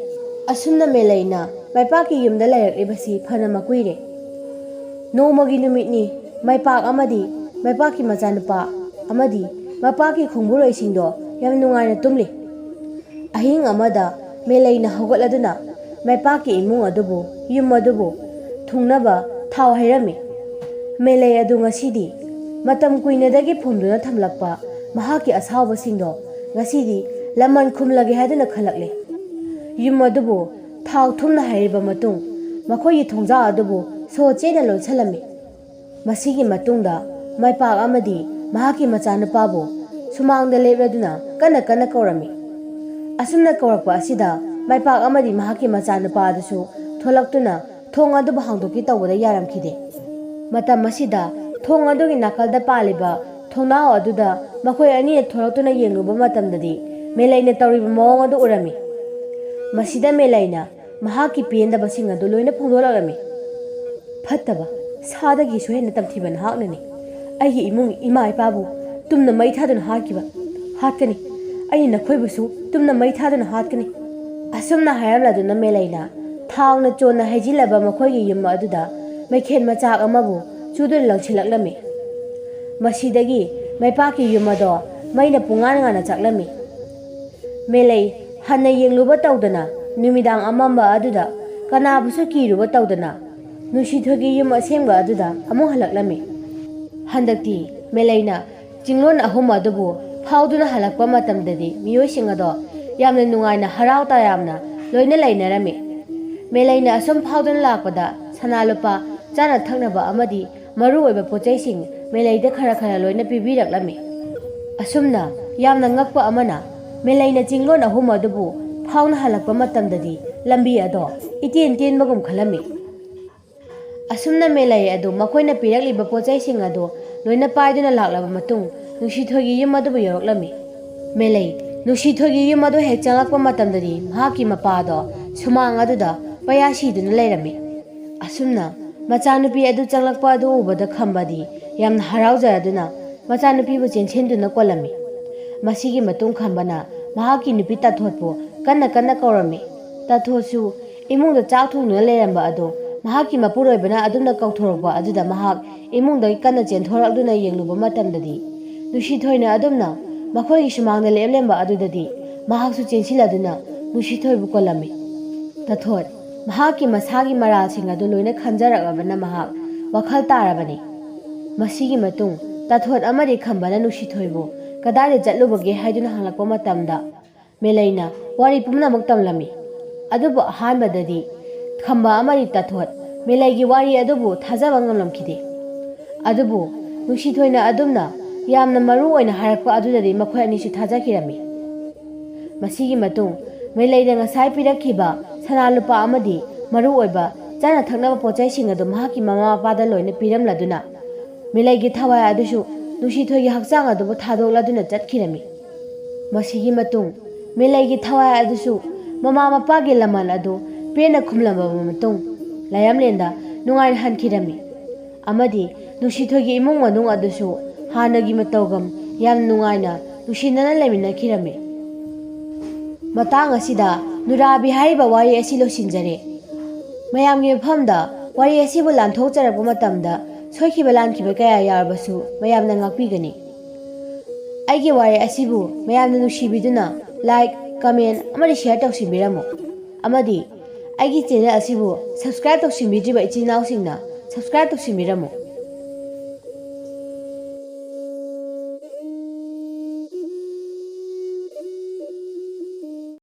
ꯑꯁꯨꯝꯅ ꯃꯦꯂꯩꯅ ꯃꯥꯏꯄꯥꯛꯀꯤ ꯌꯨꯝꯗ ꯂꯩꯔꯛꯂꯤꯕꯁꯤ ꯐꯅ ꯃꯀꯨꯏꯔꯦ꯫ ꯅꯣꯡꯃꯒꯤ ꯅꯨꯃꯤꯠꯅꯤ꯫ ꯃꯥꯏꯄꯥꯛ ꯑꯃꯗꯤ ꯃꯥꯏꯄꯥꯛꯀꯤ ꯃꯆꯥꯅꯨꯄꯥ ꯑꯃꯗꯤ ꯃꯄꯥꯛꯀꯤ ꯈꯣꯡꯕꯨꯔꯣꯏꯁꯤꯡꯗꯣ ꯌꯥꯝ ꯅꯨꯡꯉꯥꯏꯅ ꯇꯨꯝꯂꯤ꯫ ꯑꯍꯤꯡ ꯑꯃꯗ ꯃꯦꯂꯩꯅ ꯍꯧꯒꯠꯂꯗꯨꯅ ꯃꯥꯏꯄꯥꯛꯀꯤ ꯏꯃꯨꯡ ꯑꯗꯨꯕꯨ, ꯌꯨꯝ ꯑꯗꯨꯕꯨ ꯊꯨꯡꯅꯕ ꯊꯥꯎ ꯍꯩꯔꯝꯃꯤ꯫ ꯃꯦꯂꯩ ꯑꯗꯨ ꯉꯁꯤꯗꯤ ꯃꯇꯝ ꯀꯨꯏꯅꯗꯒꯤ ꯐꯨꯝꯗꯨꯅ ꯊꯝꯂꯛꯄ ꯃꯍꯥꯛꯀꯤ ꯑꯁꯥꯎꯕꯁꯤꯡꯗꯣ ꯉꯁꯤꯗꯤ ꯂꯃꯟ ꯈꯨꯝꯂꯒꯦ ꯍꯥꯏꯗꯨꯅ ꯈꯜꯂꯛꯂꯦ꯫ ꯌꯨꯝ ꯑꯗꯨꯕꯨ ꯊꯥꯎ ꯊꯨꯝꯅ ꯍꯩꯔꯕ ꯃꯇꯨꯡ ꯃꯈꯣꯏꯒꯤ ꯊꯣꯡꯖꯥ ꯑꯗꯨꯕꯨ ꯁꯣ ꯆꯦꯠꯅ ꯂꯣꯟꯁꯤꯜꯂꯝꯃꯤ꯫ ꯃꯁꯤꯒꯤ ꯃꯇꯨꯡꯗ ꯃꯥꯏꯄꯥꯛ ꯑꯃꯗꯤ ꯃꯍꯥꯛꯀꯤ ꯃꯆꯥꯅꯨꯄꯥꯕꯨ ꯁꯨꯃꯥꯡꯗ ꯂꯦꯞꯂꯗꯨꯅ ꯀꯟꯅ ꯀꯟꯅ ꯀꯧꯔꯝꯃꯤ꯫ ꯑꯁꯨꯝꯅ ꯀꯧꯔꯛꯄ ꯑꯁꯤꯗ ꯃꯥꯏꯄꯥꯛ ꯑꯃꯗꯤ ꯃꯍꯥꯛꯀꯤ ꯃꯆꯥꯅꯨꯄꯥ ꯑꯗꯨꯁꯨ ꯊꯣꯛꯂꯛꯇꯨꯅ ꯊꯣꯡ ꯑꯗꯨꯕꯨ ꯍꯥꯡꯗꯣꯛꯀꯦ ꯇꯧꯕꯗ ꯌꯥꯔꯝꯈꯤꯗꯦ꯫ ꯃꯇꯝ ꯑꯁꯤꯗ ꯊꯣꯡ ꯑꯗꯨꯒꯤ ꯅꯥꯀꯜꯗ ꯄꯥꯜꯂꯤꯕ ꯊꯣꯡꯅꯥꯎ ꯑꯗꯨꯗ ꯃꯈꯣꯏ ꯑꯅꯤꯅ ꯊꯣꯛꯂꯛꯇꯨꯅ ꯌꯦꯡꯂꯨꯕ ꯃꯇꯝꯗꯗꯤ ꯃꯦꯂꯩꯅ ꯇꯧꯔꯤꯕ ꯃꯑꯣꯡ ꯑꯗꯨ ꯎꯔꯝꯃꯤ꯫ ꯃꯁꯤꯗ ꯃꯦꯂꯩꯅ ꯃꯍꯥꯛꯀꯤ ꯄꯦꯟꯗꯕꯁꯤꯡ ꯑꯗꯨ ꯂꯣꯏꯅ ꯐꯣꯡꯗꯣꯛꯂꯛꯂꯝꯃꯤ꯫ "ꯐꯠꯇꯕ, ꯁꯥꯗꯒꯤꯁꯨ ꯍꯦꯟꯅ ꯇꯝꯊꯤꯕ ꯅꯍꯥꯛꯅꯅꯤ꯫ ꯑꯩꯒꯤ ꯏꯃꯨꯡ ꯏꯃꯥ ꯏꯄꯥꯕꯨ ꯇꯨꯝꯅ ꯃꯩ ꯊꯥꯗꯨꯅ ꯍꯥꯠꯈꯤꯕ꯫ ꯍꯥꯠꯀꯅꯤ꯫ ꯑꯩꯅ ꯅꯈꯣꯏꯕꯨꯁꯨ ꯇꯨꯝꯅ ꯃꯩ ꯊꯥꯗꯨꯅ ꯍꯥꯠꯀꯅꯤ"꯫ ꯑꯁꯨꯝꯅ ꯍꯥꯏꯔꯝꯂꯗꯨꯅ ꯃꯦꯂꯩꯅ ꯊꯥꯎꯅ ꯆꯣꯟꯅ ꯍꯩꯖꯤꯜꯂꯕ ꯃꯈꯣꯏꯒꯤ ꯌꯨꯝ ꯑꯗꯨꯗ ꯃꯩꯈꯦꯠ ꯃꯆꯥꯛ ꯑꯃꯕꯨ ꯆꯨꯗꯨꯅ ꯂꯪꯁꯤꯜꯂꯛꯂꯝꯃꯤ꯫ ꯃꯁꯤꯗꯒꯤ ꯃꯩꯄꯥꯛꯀꯤ ꯌꯨꯝ ꯑꯗꯣ ꯃꯩꯅ ꯄꯨꯡꯉꯥꯟ ꯉꯥꯟꯅ ꯆꯥꯛꯂꯝꯃꯤ꯫ ꯃꯦꯂꯩ ꯍꯟꯅ ꯌꯦꯡꯂꯨꯕ ꯇꯧꯗꯅ ꯅꯨꯃꯤꯗꯥꯡ ꯑꯃꯝꯕ ꯑꯗꯨꯗ ꯀꯅꯥꯕꯨꯁꯨ ꯀꯤꯔꯨꯕ ꯇꯧꯗꯅ ꯅꯨꯡꯁꯤꯊꯣꯏꯒꯤ ꯌꯨꯝ ꯑꯁꯦꯡꯕ ꯑꯗꯨꯗ ꯑꯃꯨꯛ ꯍꯜꯂꯛꯂꯝꯃꯤ꯫ ꯍꯟꯗꯛꯇꯤ ꯃꯦꯂꯩꯅ ꯆꯤꯡꯂꯣꯟ ꯑꯍꯨꯝ ꯑꯗꯨꯕꯨ ꯐꯥꯎꯗꯨꯅ ꯍꯜꯂꯛꯄ ꯃꯇꯝꯗꯗꯤ ꯃꯤꯑꯣꯏꯁꯤꯡ ꯑꯗꯣ ꯌꯥꯝꯅ ꯅꯨꯡꯉꯥꯏꯅ ꯍꯔꯥꯎ ꯇꯌꯥꯝꯅ ꯂꯣꯏꯅ ꯂꯩꯅꯔꯝꯃꯤ꯫ ꯃꯦꯂꯩꯅ ꯑꯁꯨꯝ ꯐꯥꯎꯗꯨꯅ ꯂꯥꯛꯄꯗ ꯁꯅꯥ ꯂꯨꯄꯥ, ꯆꯥꯅ ꯊꯛꯅꯕ ꯑꯃꯗꯤ ꯃꯔꯨ ꯑꯣꯏꯕ ꯄꯣꯠ ꯆꯩꯁꯤꯡ ꯃꯦꯂꯩꯗ ꯈꯔ ꯈꯔ ꯂꯣꯏꯅ ꯄꯤꯕꯤꯔꯛꯂꯝꯃꯤ꯫ ꯑꯁꯨꯝꯅ ꯌꯥꯝꯅ ꯉꯛꯄ ꯑꯃꯅ ꯃꯦꯂꯩꯅ ꯆꯤꯡꯂꯣꯟ ꯑꯍꯨꯝ ꯑꯗꯨꯕꯨ ꯐꯥꯎꯅ ꯍꯜꯂꯛꯄ ꯃꯇꯝꯗꯗꯤ ꯂꯝꯕꯤ ꯑꯗꯣ ꯏꯇꯦꯟ ꯇꯦꯟꯕꯒꯨꯝ ꯈꯜꯂꯝꯃꯤ꯫ ꯑꯁꯨꯝꯅ ꯃꯦꯂꯩ ꯑꯗꯨ ꯃꯈꯣꯏꯅ ꯄꯤꯔꯛꯂꯤꯕ ꯄꯣꯠ ꯆꯩꯁꯤꯡ ꯑꯗꯨ ꯂꯣꯏꯅ ꯄꯥꯏꯗꯨꯅ ꯂꯥꯛꯂꯕ ꯃꯇꯨꯡ ꯅꯨꯡꯁꯤꯊꯣꯏꯒꯤ ꯌꯨꯝ ꯑꯗꯨꯕꯨ ꯌꯧꯔꯛꯂꯝꯃꯤ꯫ ꯃꯦꯂꯩ ꯅꯨꯡꯁꯤꯊꯣꯏꯒꯤ ꯌꯨꯝ ꯑꯗꯨ ꯍꯦꯛ ꯆꯪꯂꯛꯄ ꯃꯇꯝꯗꯗꯤ ꯃꯍꯥꯛꯀꯤ ꯃꯄꯥꯗꯣ ꯁꯨꯃꯥꯡ ꯑꯗꯨꯗ ꯄꯩꯌꯥ ꯁꯤꯗꯨꯅ ꯂꯩꯔꯝꯃꯤ꯫ ꯑꯁꯨꯝꯅ ꯃꯆꯥꯅꯨꯄꯤ ꯑꯗꯨ ꯆꯪꯂꯛꯄ ꯑꯗꯨ ꯎꯕꯗ ꯈꯝꯕꯗꯤ ꯌꯥꯝꯅ ꯍꯔꯥꯎꯖꯔꯗꯨꯅ ꯃꯆꯥꯅꯨꯄꯤꯕꯨ ꯆꯦꯟꯁꯤꯟꯗꯨꯅ ꯀꯣꯜꯂꯝꯃꯤ꯫ ꯃꯁꯤꯒꯤ ꯃꯇꯨꯡ ꯈꯝꯕꯅ ꯃꯍꯥꯛꯀꯤ ꯅꯨꯄꯤ ꯇꯥꯊꯣꯠꯄꯨ ꯀꯟꯅ ꯀꯟꯅ ꯀꯧꯔꯝꯃꯤ꯫ ꯇꯥꯊꯣꯠꯁꯨ ꯏꯃꯨꯡꯗ ꯆꯥꯛ ꯊꯣꯡꯗꯨꯅ ꯂꯩꯔꯝꯕ ꯑꯗꯨ ꯃꯍꯥꯛꯀꯤ ꯃꯄꯨꯔꯣꯏꯕꯅ ꯑꯗꯨꯝꯅ ꯀꯧꯊꯣꯔꯛꯄ ꯑꯗꯨꯗ ꯃꯍꯥꯛ ꯏꯃꯨꯡꯗꯒꯤ ꯀꯟꯅ ꯆꯦꯟꯊꯣꯔꯛꯇꯨꯅ ꯌꯦꯡꯂꯨꯕ ꯃꯇꯝꯗꯗꯤ, ꯅꯨꯡꯁꯤꯊꯣꯏꯅ ꯑꯗꯨꯝꯅ ꯃꯈꯣꯏꯒꯤ ꯁꯨꯃꯥꯡꯗ ꯂꯦꯞꯂꯝꯕ ꯑꯗꯨꯗꯗꯤ ꯃꯍꯥꯛꯁꯨ ꯆꯦꯟꯁꯤꯜꯂꯗꯨꯅ ꯅꯨꯡꯁꯤꯊꯣꯏꯕꯨ ꯀꯣꯜꯂꯝꯃꯤ꯫ ꯇꯥꯊꯣꯠ ꯃꯍꯥꯛꯀꯤ ꯃꯁꯥꯒꯤ ꯃꯔꯥꯜꯁꯤꯡ ꯑꯗꯨ ꯂꯣꯏꯅ ꯈꯟꯖꯔꯛꯂꯕꯅ ꯃꯍꯥꯛ ꯋꯥꯈꯜ ꯇꯥꯔꯕꯅꯤ꯫ ꯃꯁꯤꯒꯤ ꯃꯇꯨꯡ ꯇꯥꯊꯣꯠ ꯑꯃꯗꯤ ꯈꯝꯕꯅ ꯅꯨꯡꯁꯤꯊꯣꯏꯕꯨ ꯀꯗꯥꯏꯗ ꯆꯠꯂꯨꯕꯒꯦ ꯍꯥꯏꯗꯨꯅ ꯍꯪꯂꯛꯄ ꯃꯇꯝꯗ, ꯃꯦꯂꯩꯅ ꯋꯥꯔꯤ ꯄꯨꯝꯅꯃꯛ ꯇꯝꯂꯝꯃꯤ꯫ ꯑꯗꯨꯕꯨ ꯑꯍꯥꯟꯕꯗꯗꯤ ꯈꯝꯕ ꯑꯃꯗꯤ ꯇꯥꯊꯣꯠ ꯃꯦꯂꯩꯒꯤ ꯋꯥꯔꯤ ꯑꯗꯨꯕꯨ ꯊꯥꯖꯕ ꯉꯝꯂꯝꯈꯤꯗꯦ꯫ ꯑꯗꯨꯕꯨ ꯅꯨꯡꯁꯤꯊꯣꯏꯅ ꯑꯗꯨꯝꯅ ꯌꯥꯝꯅ ꯃꯔꯨ ꯑꯣꯏꯅ ꯍꯥꯏꯔꯛꯄ ꯑꯗꯨꯗꯗꯤ ꯃꯈꯣꯏ ꯑꯅꯤꯁꯨ ꯊꯥꯖꯈꯤꯔꯝꯃꯤ꯫ ꯃꯁꯤꯒꯤ ꯃꯇꯨꯡ ꯃꯦꯂꯩꯅ ꯉꯁꯥꯏ ꯄꯤꯔꯛꯈꯤꯕ ꯁꯅꯥ ꯂꯨꯄꯥ ꯑꯃꯗꯤ ꯃꯔꯨ ꯑꯣꯏꯕ ꯆꯥꯅ ꯊꯛꯅꯕ ꯄꯣꯠꯆꯩꯁꯤꯡ ꯑꯗꯨ ꯃꯍꯥꯛꯀꯤ ꯃꯃꯥ ꯃꯄꯥꯗ ꯂꯣꯏꯅ ꯄꯤꯔꯝꯂꯗꯨꯅ, ꯃꯦꯂꯩꯒꯤ ꯊꯋꯥꯏ ꯑꯗꯨꯁꯨ ꯅꯨꯡꯁꯤꯊꯣꯏꯒꯤ ꯍꯛꯆꯥꯡ ꯑꯗꯨꯕꯨ ꯊꯥꯗꯣꯛꯂꯗꯨꯅ ꯆꯠꯈꯤꯔꯝꯃꯤ꯫ ꯃꯁꯤꯒꯤ ꯃꯇꯨꯡ ꯃꯦꯂꯩꯒꯤ ꯊꯋꯥꯏ ꯑꯗꯨꯁꯨ ꯃꯃꯥ ꯃꯄꯥꯒꯤ ꯂꯃꯟ ꯑꯗꯨ ꯄꯦꯟꯅ ꯈꯨꯝꯂꯝꯂꯕ ꯃꯇꯨꯡ, ꯂꯥꯏꯔꯝꯂꯦꯟꯗ ꯅꯨꯡꯉꯥꯏꯅ ꯍꯟꯈꯤꯔꯝꯃꯤ꯫ ꯑꯃꯗꯤ ꯅꯨꯡꯁꯤꯊꯣꯏꯒꯤ ꯏꯃꯨꯡ ꯃꯅꯨꯡ ꯑꯗꯨꯁꯨ ꯍꯥꯟꯅꯒꯤ ꯃꯇꯧꯒꯨꯝ ꯌꯥꯝ ꯅꯨꯡꯉꯥꯏꯅ ꯅꯨꯡꯁꯤꯅꯅ ꯂꯩꯃꯤꯟꯅꯈꯤꯔꯝꯃꯤ꯫ ꯃꯇꯥꯡ ꯑꯁꯤꯗ ꯅꯨꯔꯥꯕꯤ ꯍꯥꯏꯔꯤꯕ ꯋꯥꯔꯤ ꯑꯁꯤ ꯂꯣꯏꯁꯤꯟꯖꯔꯦ꯫ ꯃꯌꯥꯝꯒꯤ ꯃꯐꯝꯗ ꯋꯥꯔꯤ ꯑꯁꯤꯕꯨ ꯂꯥꯟꯊꯣꯛꯆꯔꯛꯄ ꯃꯇꯝꯗ ꯁꯣꯏꯈꯤꯕ ꯂꯥꯟꯈꯤꯕ ꯀꯌꯥ ꯌꯥꯎꯔꯕꯁꯨ ꯃꯌꯥꯝꯅ ꯉꯥꯛꯄꯤꯒꯅꯤ꯫ ꯑꯩꯒꯤ ꯋꯥꯔꯤ ꯑꯁꯤꯕꯨ ꯃꯌꯥꯝꯅ ꯅꯨꯡꯁꯤꯕꯤꯗꯨꯅ like, comment ꯑꯃꯗꯤ share ꯇꯧꯁꯤꯟꯕꯤꯔꯝꯃꯨ꯫ ꯑꯃꯗꯤ ꯑꯩꯒꯤ channel ꯑꯁꯤꯕꯨ subscribe ꯇꯧꯁꯤꯟꯕꯤꯗ꯭ꯔꯤꯕ ꯏꯆꯤꯟ ꯏꯅꯥꯎꯁꯤꯡꯅ subscribe ꯇꯧꯁꯤꯟꯕꯤꯔꯝꯃꯨ꯫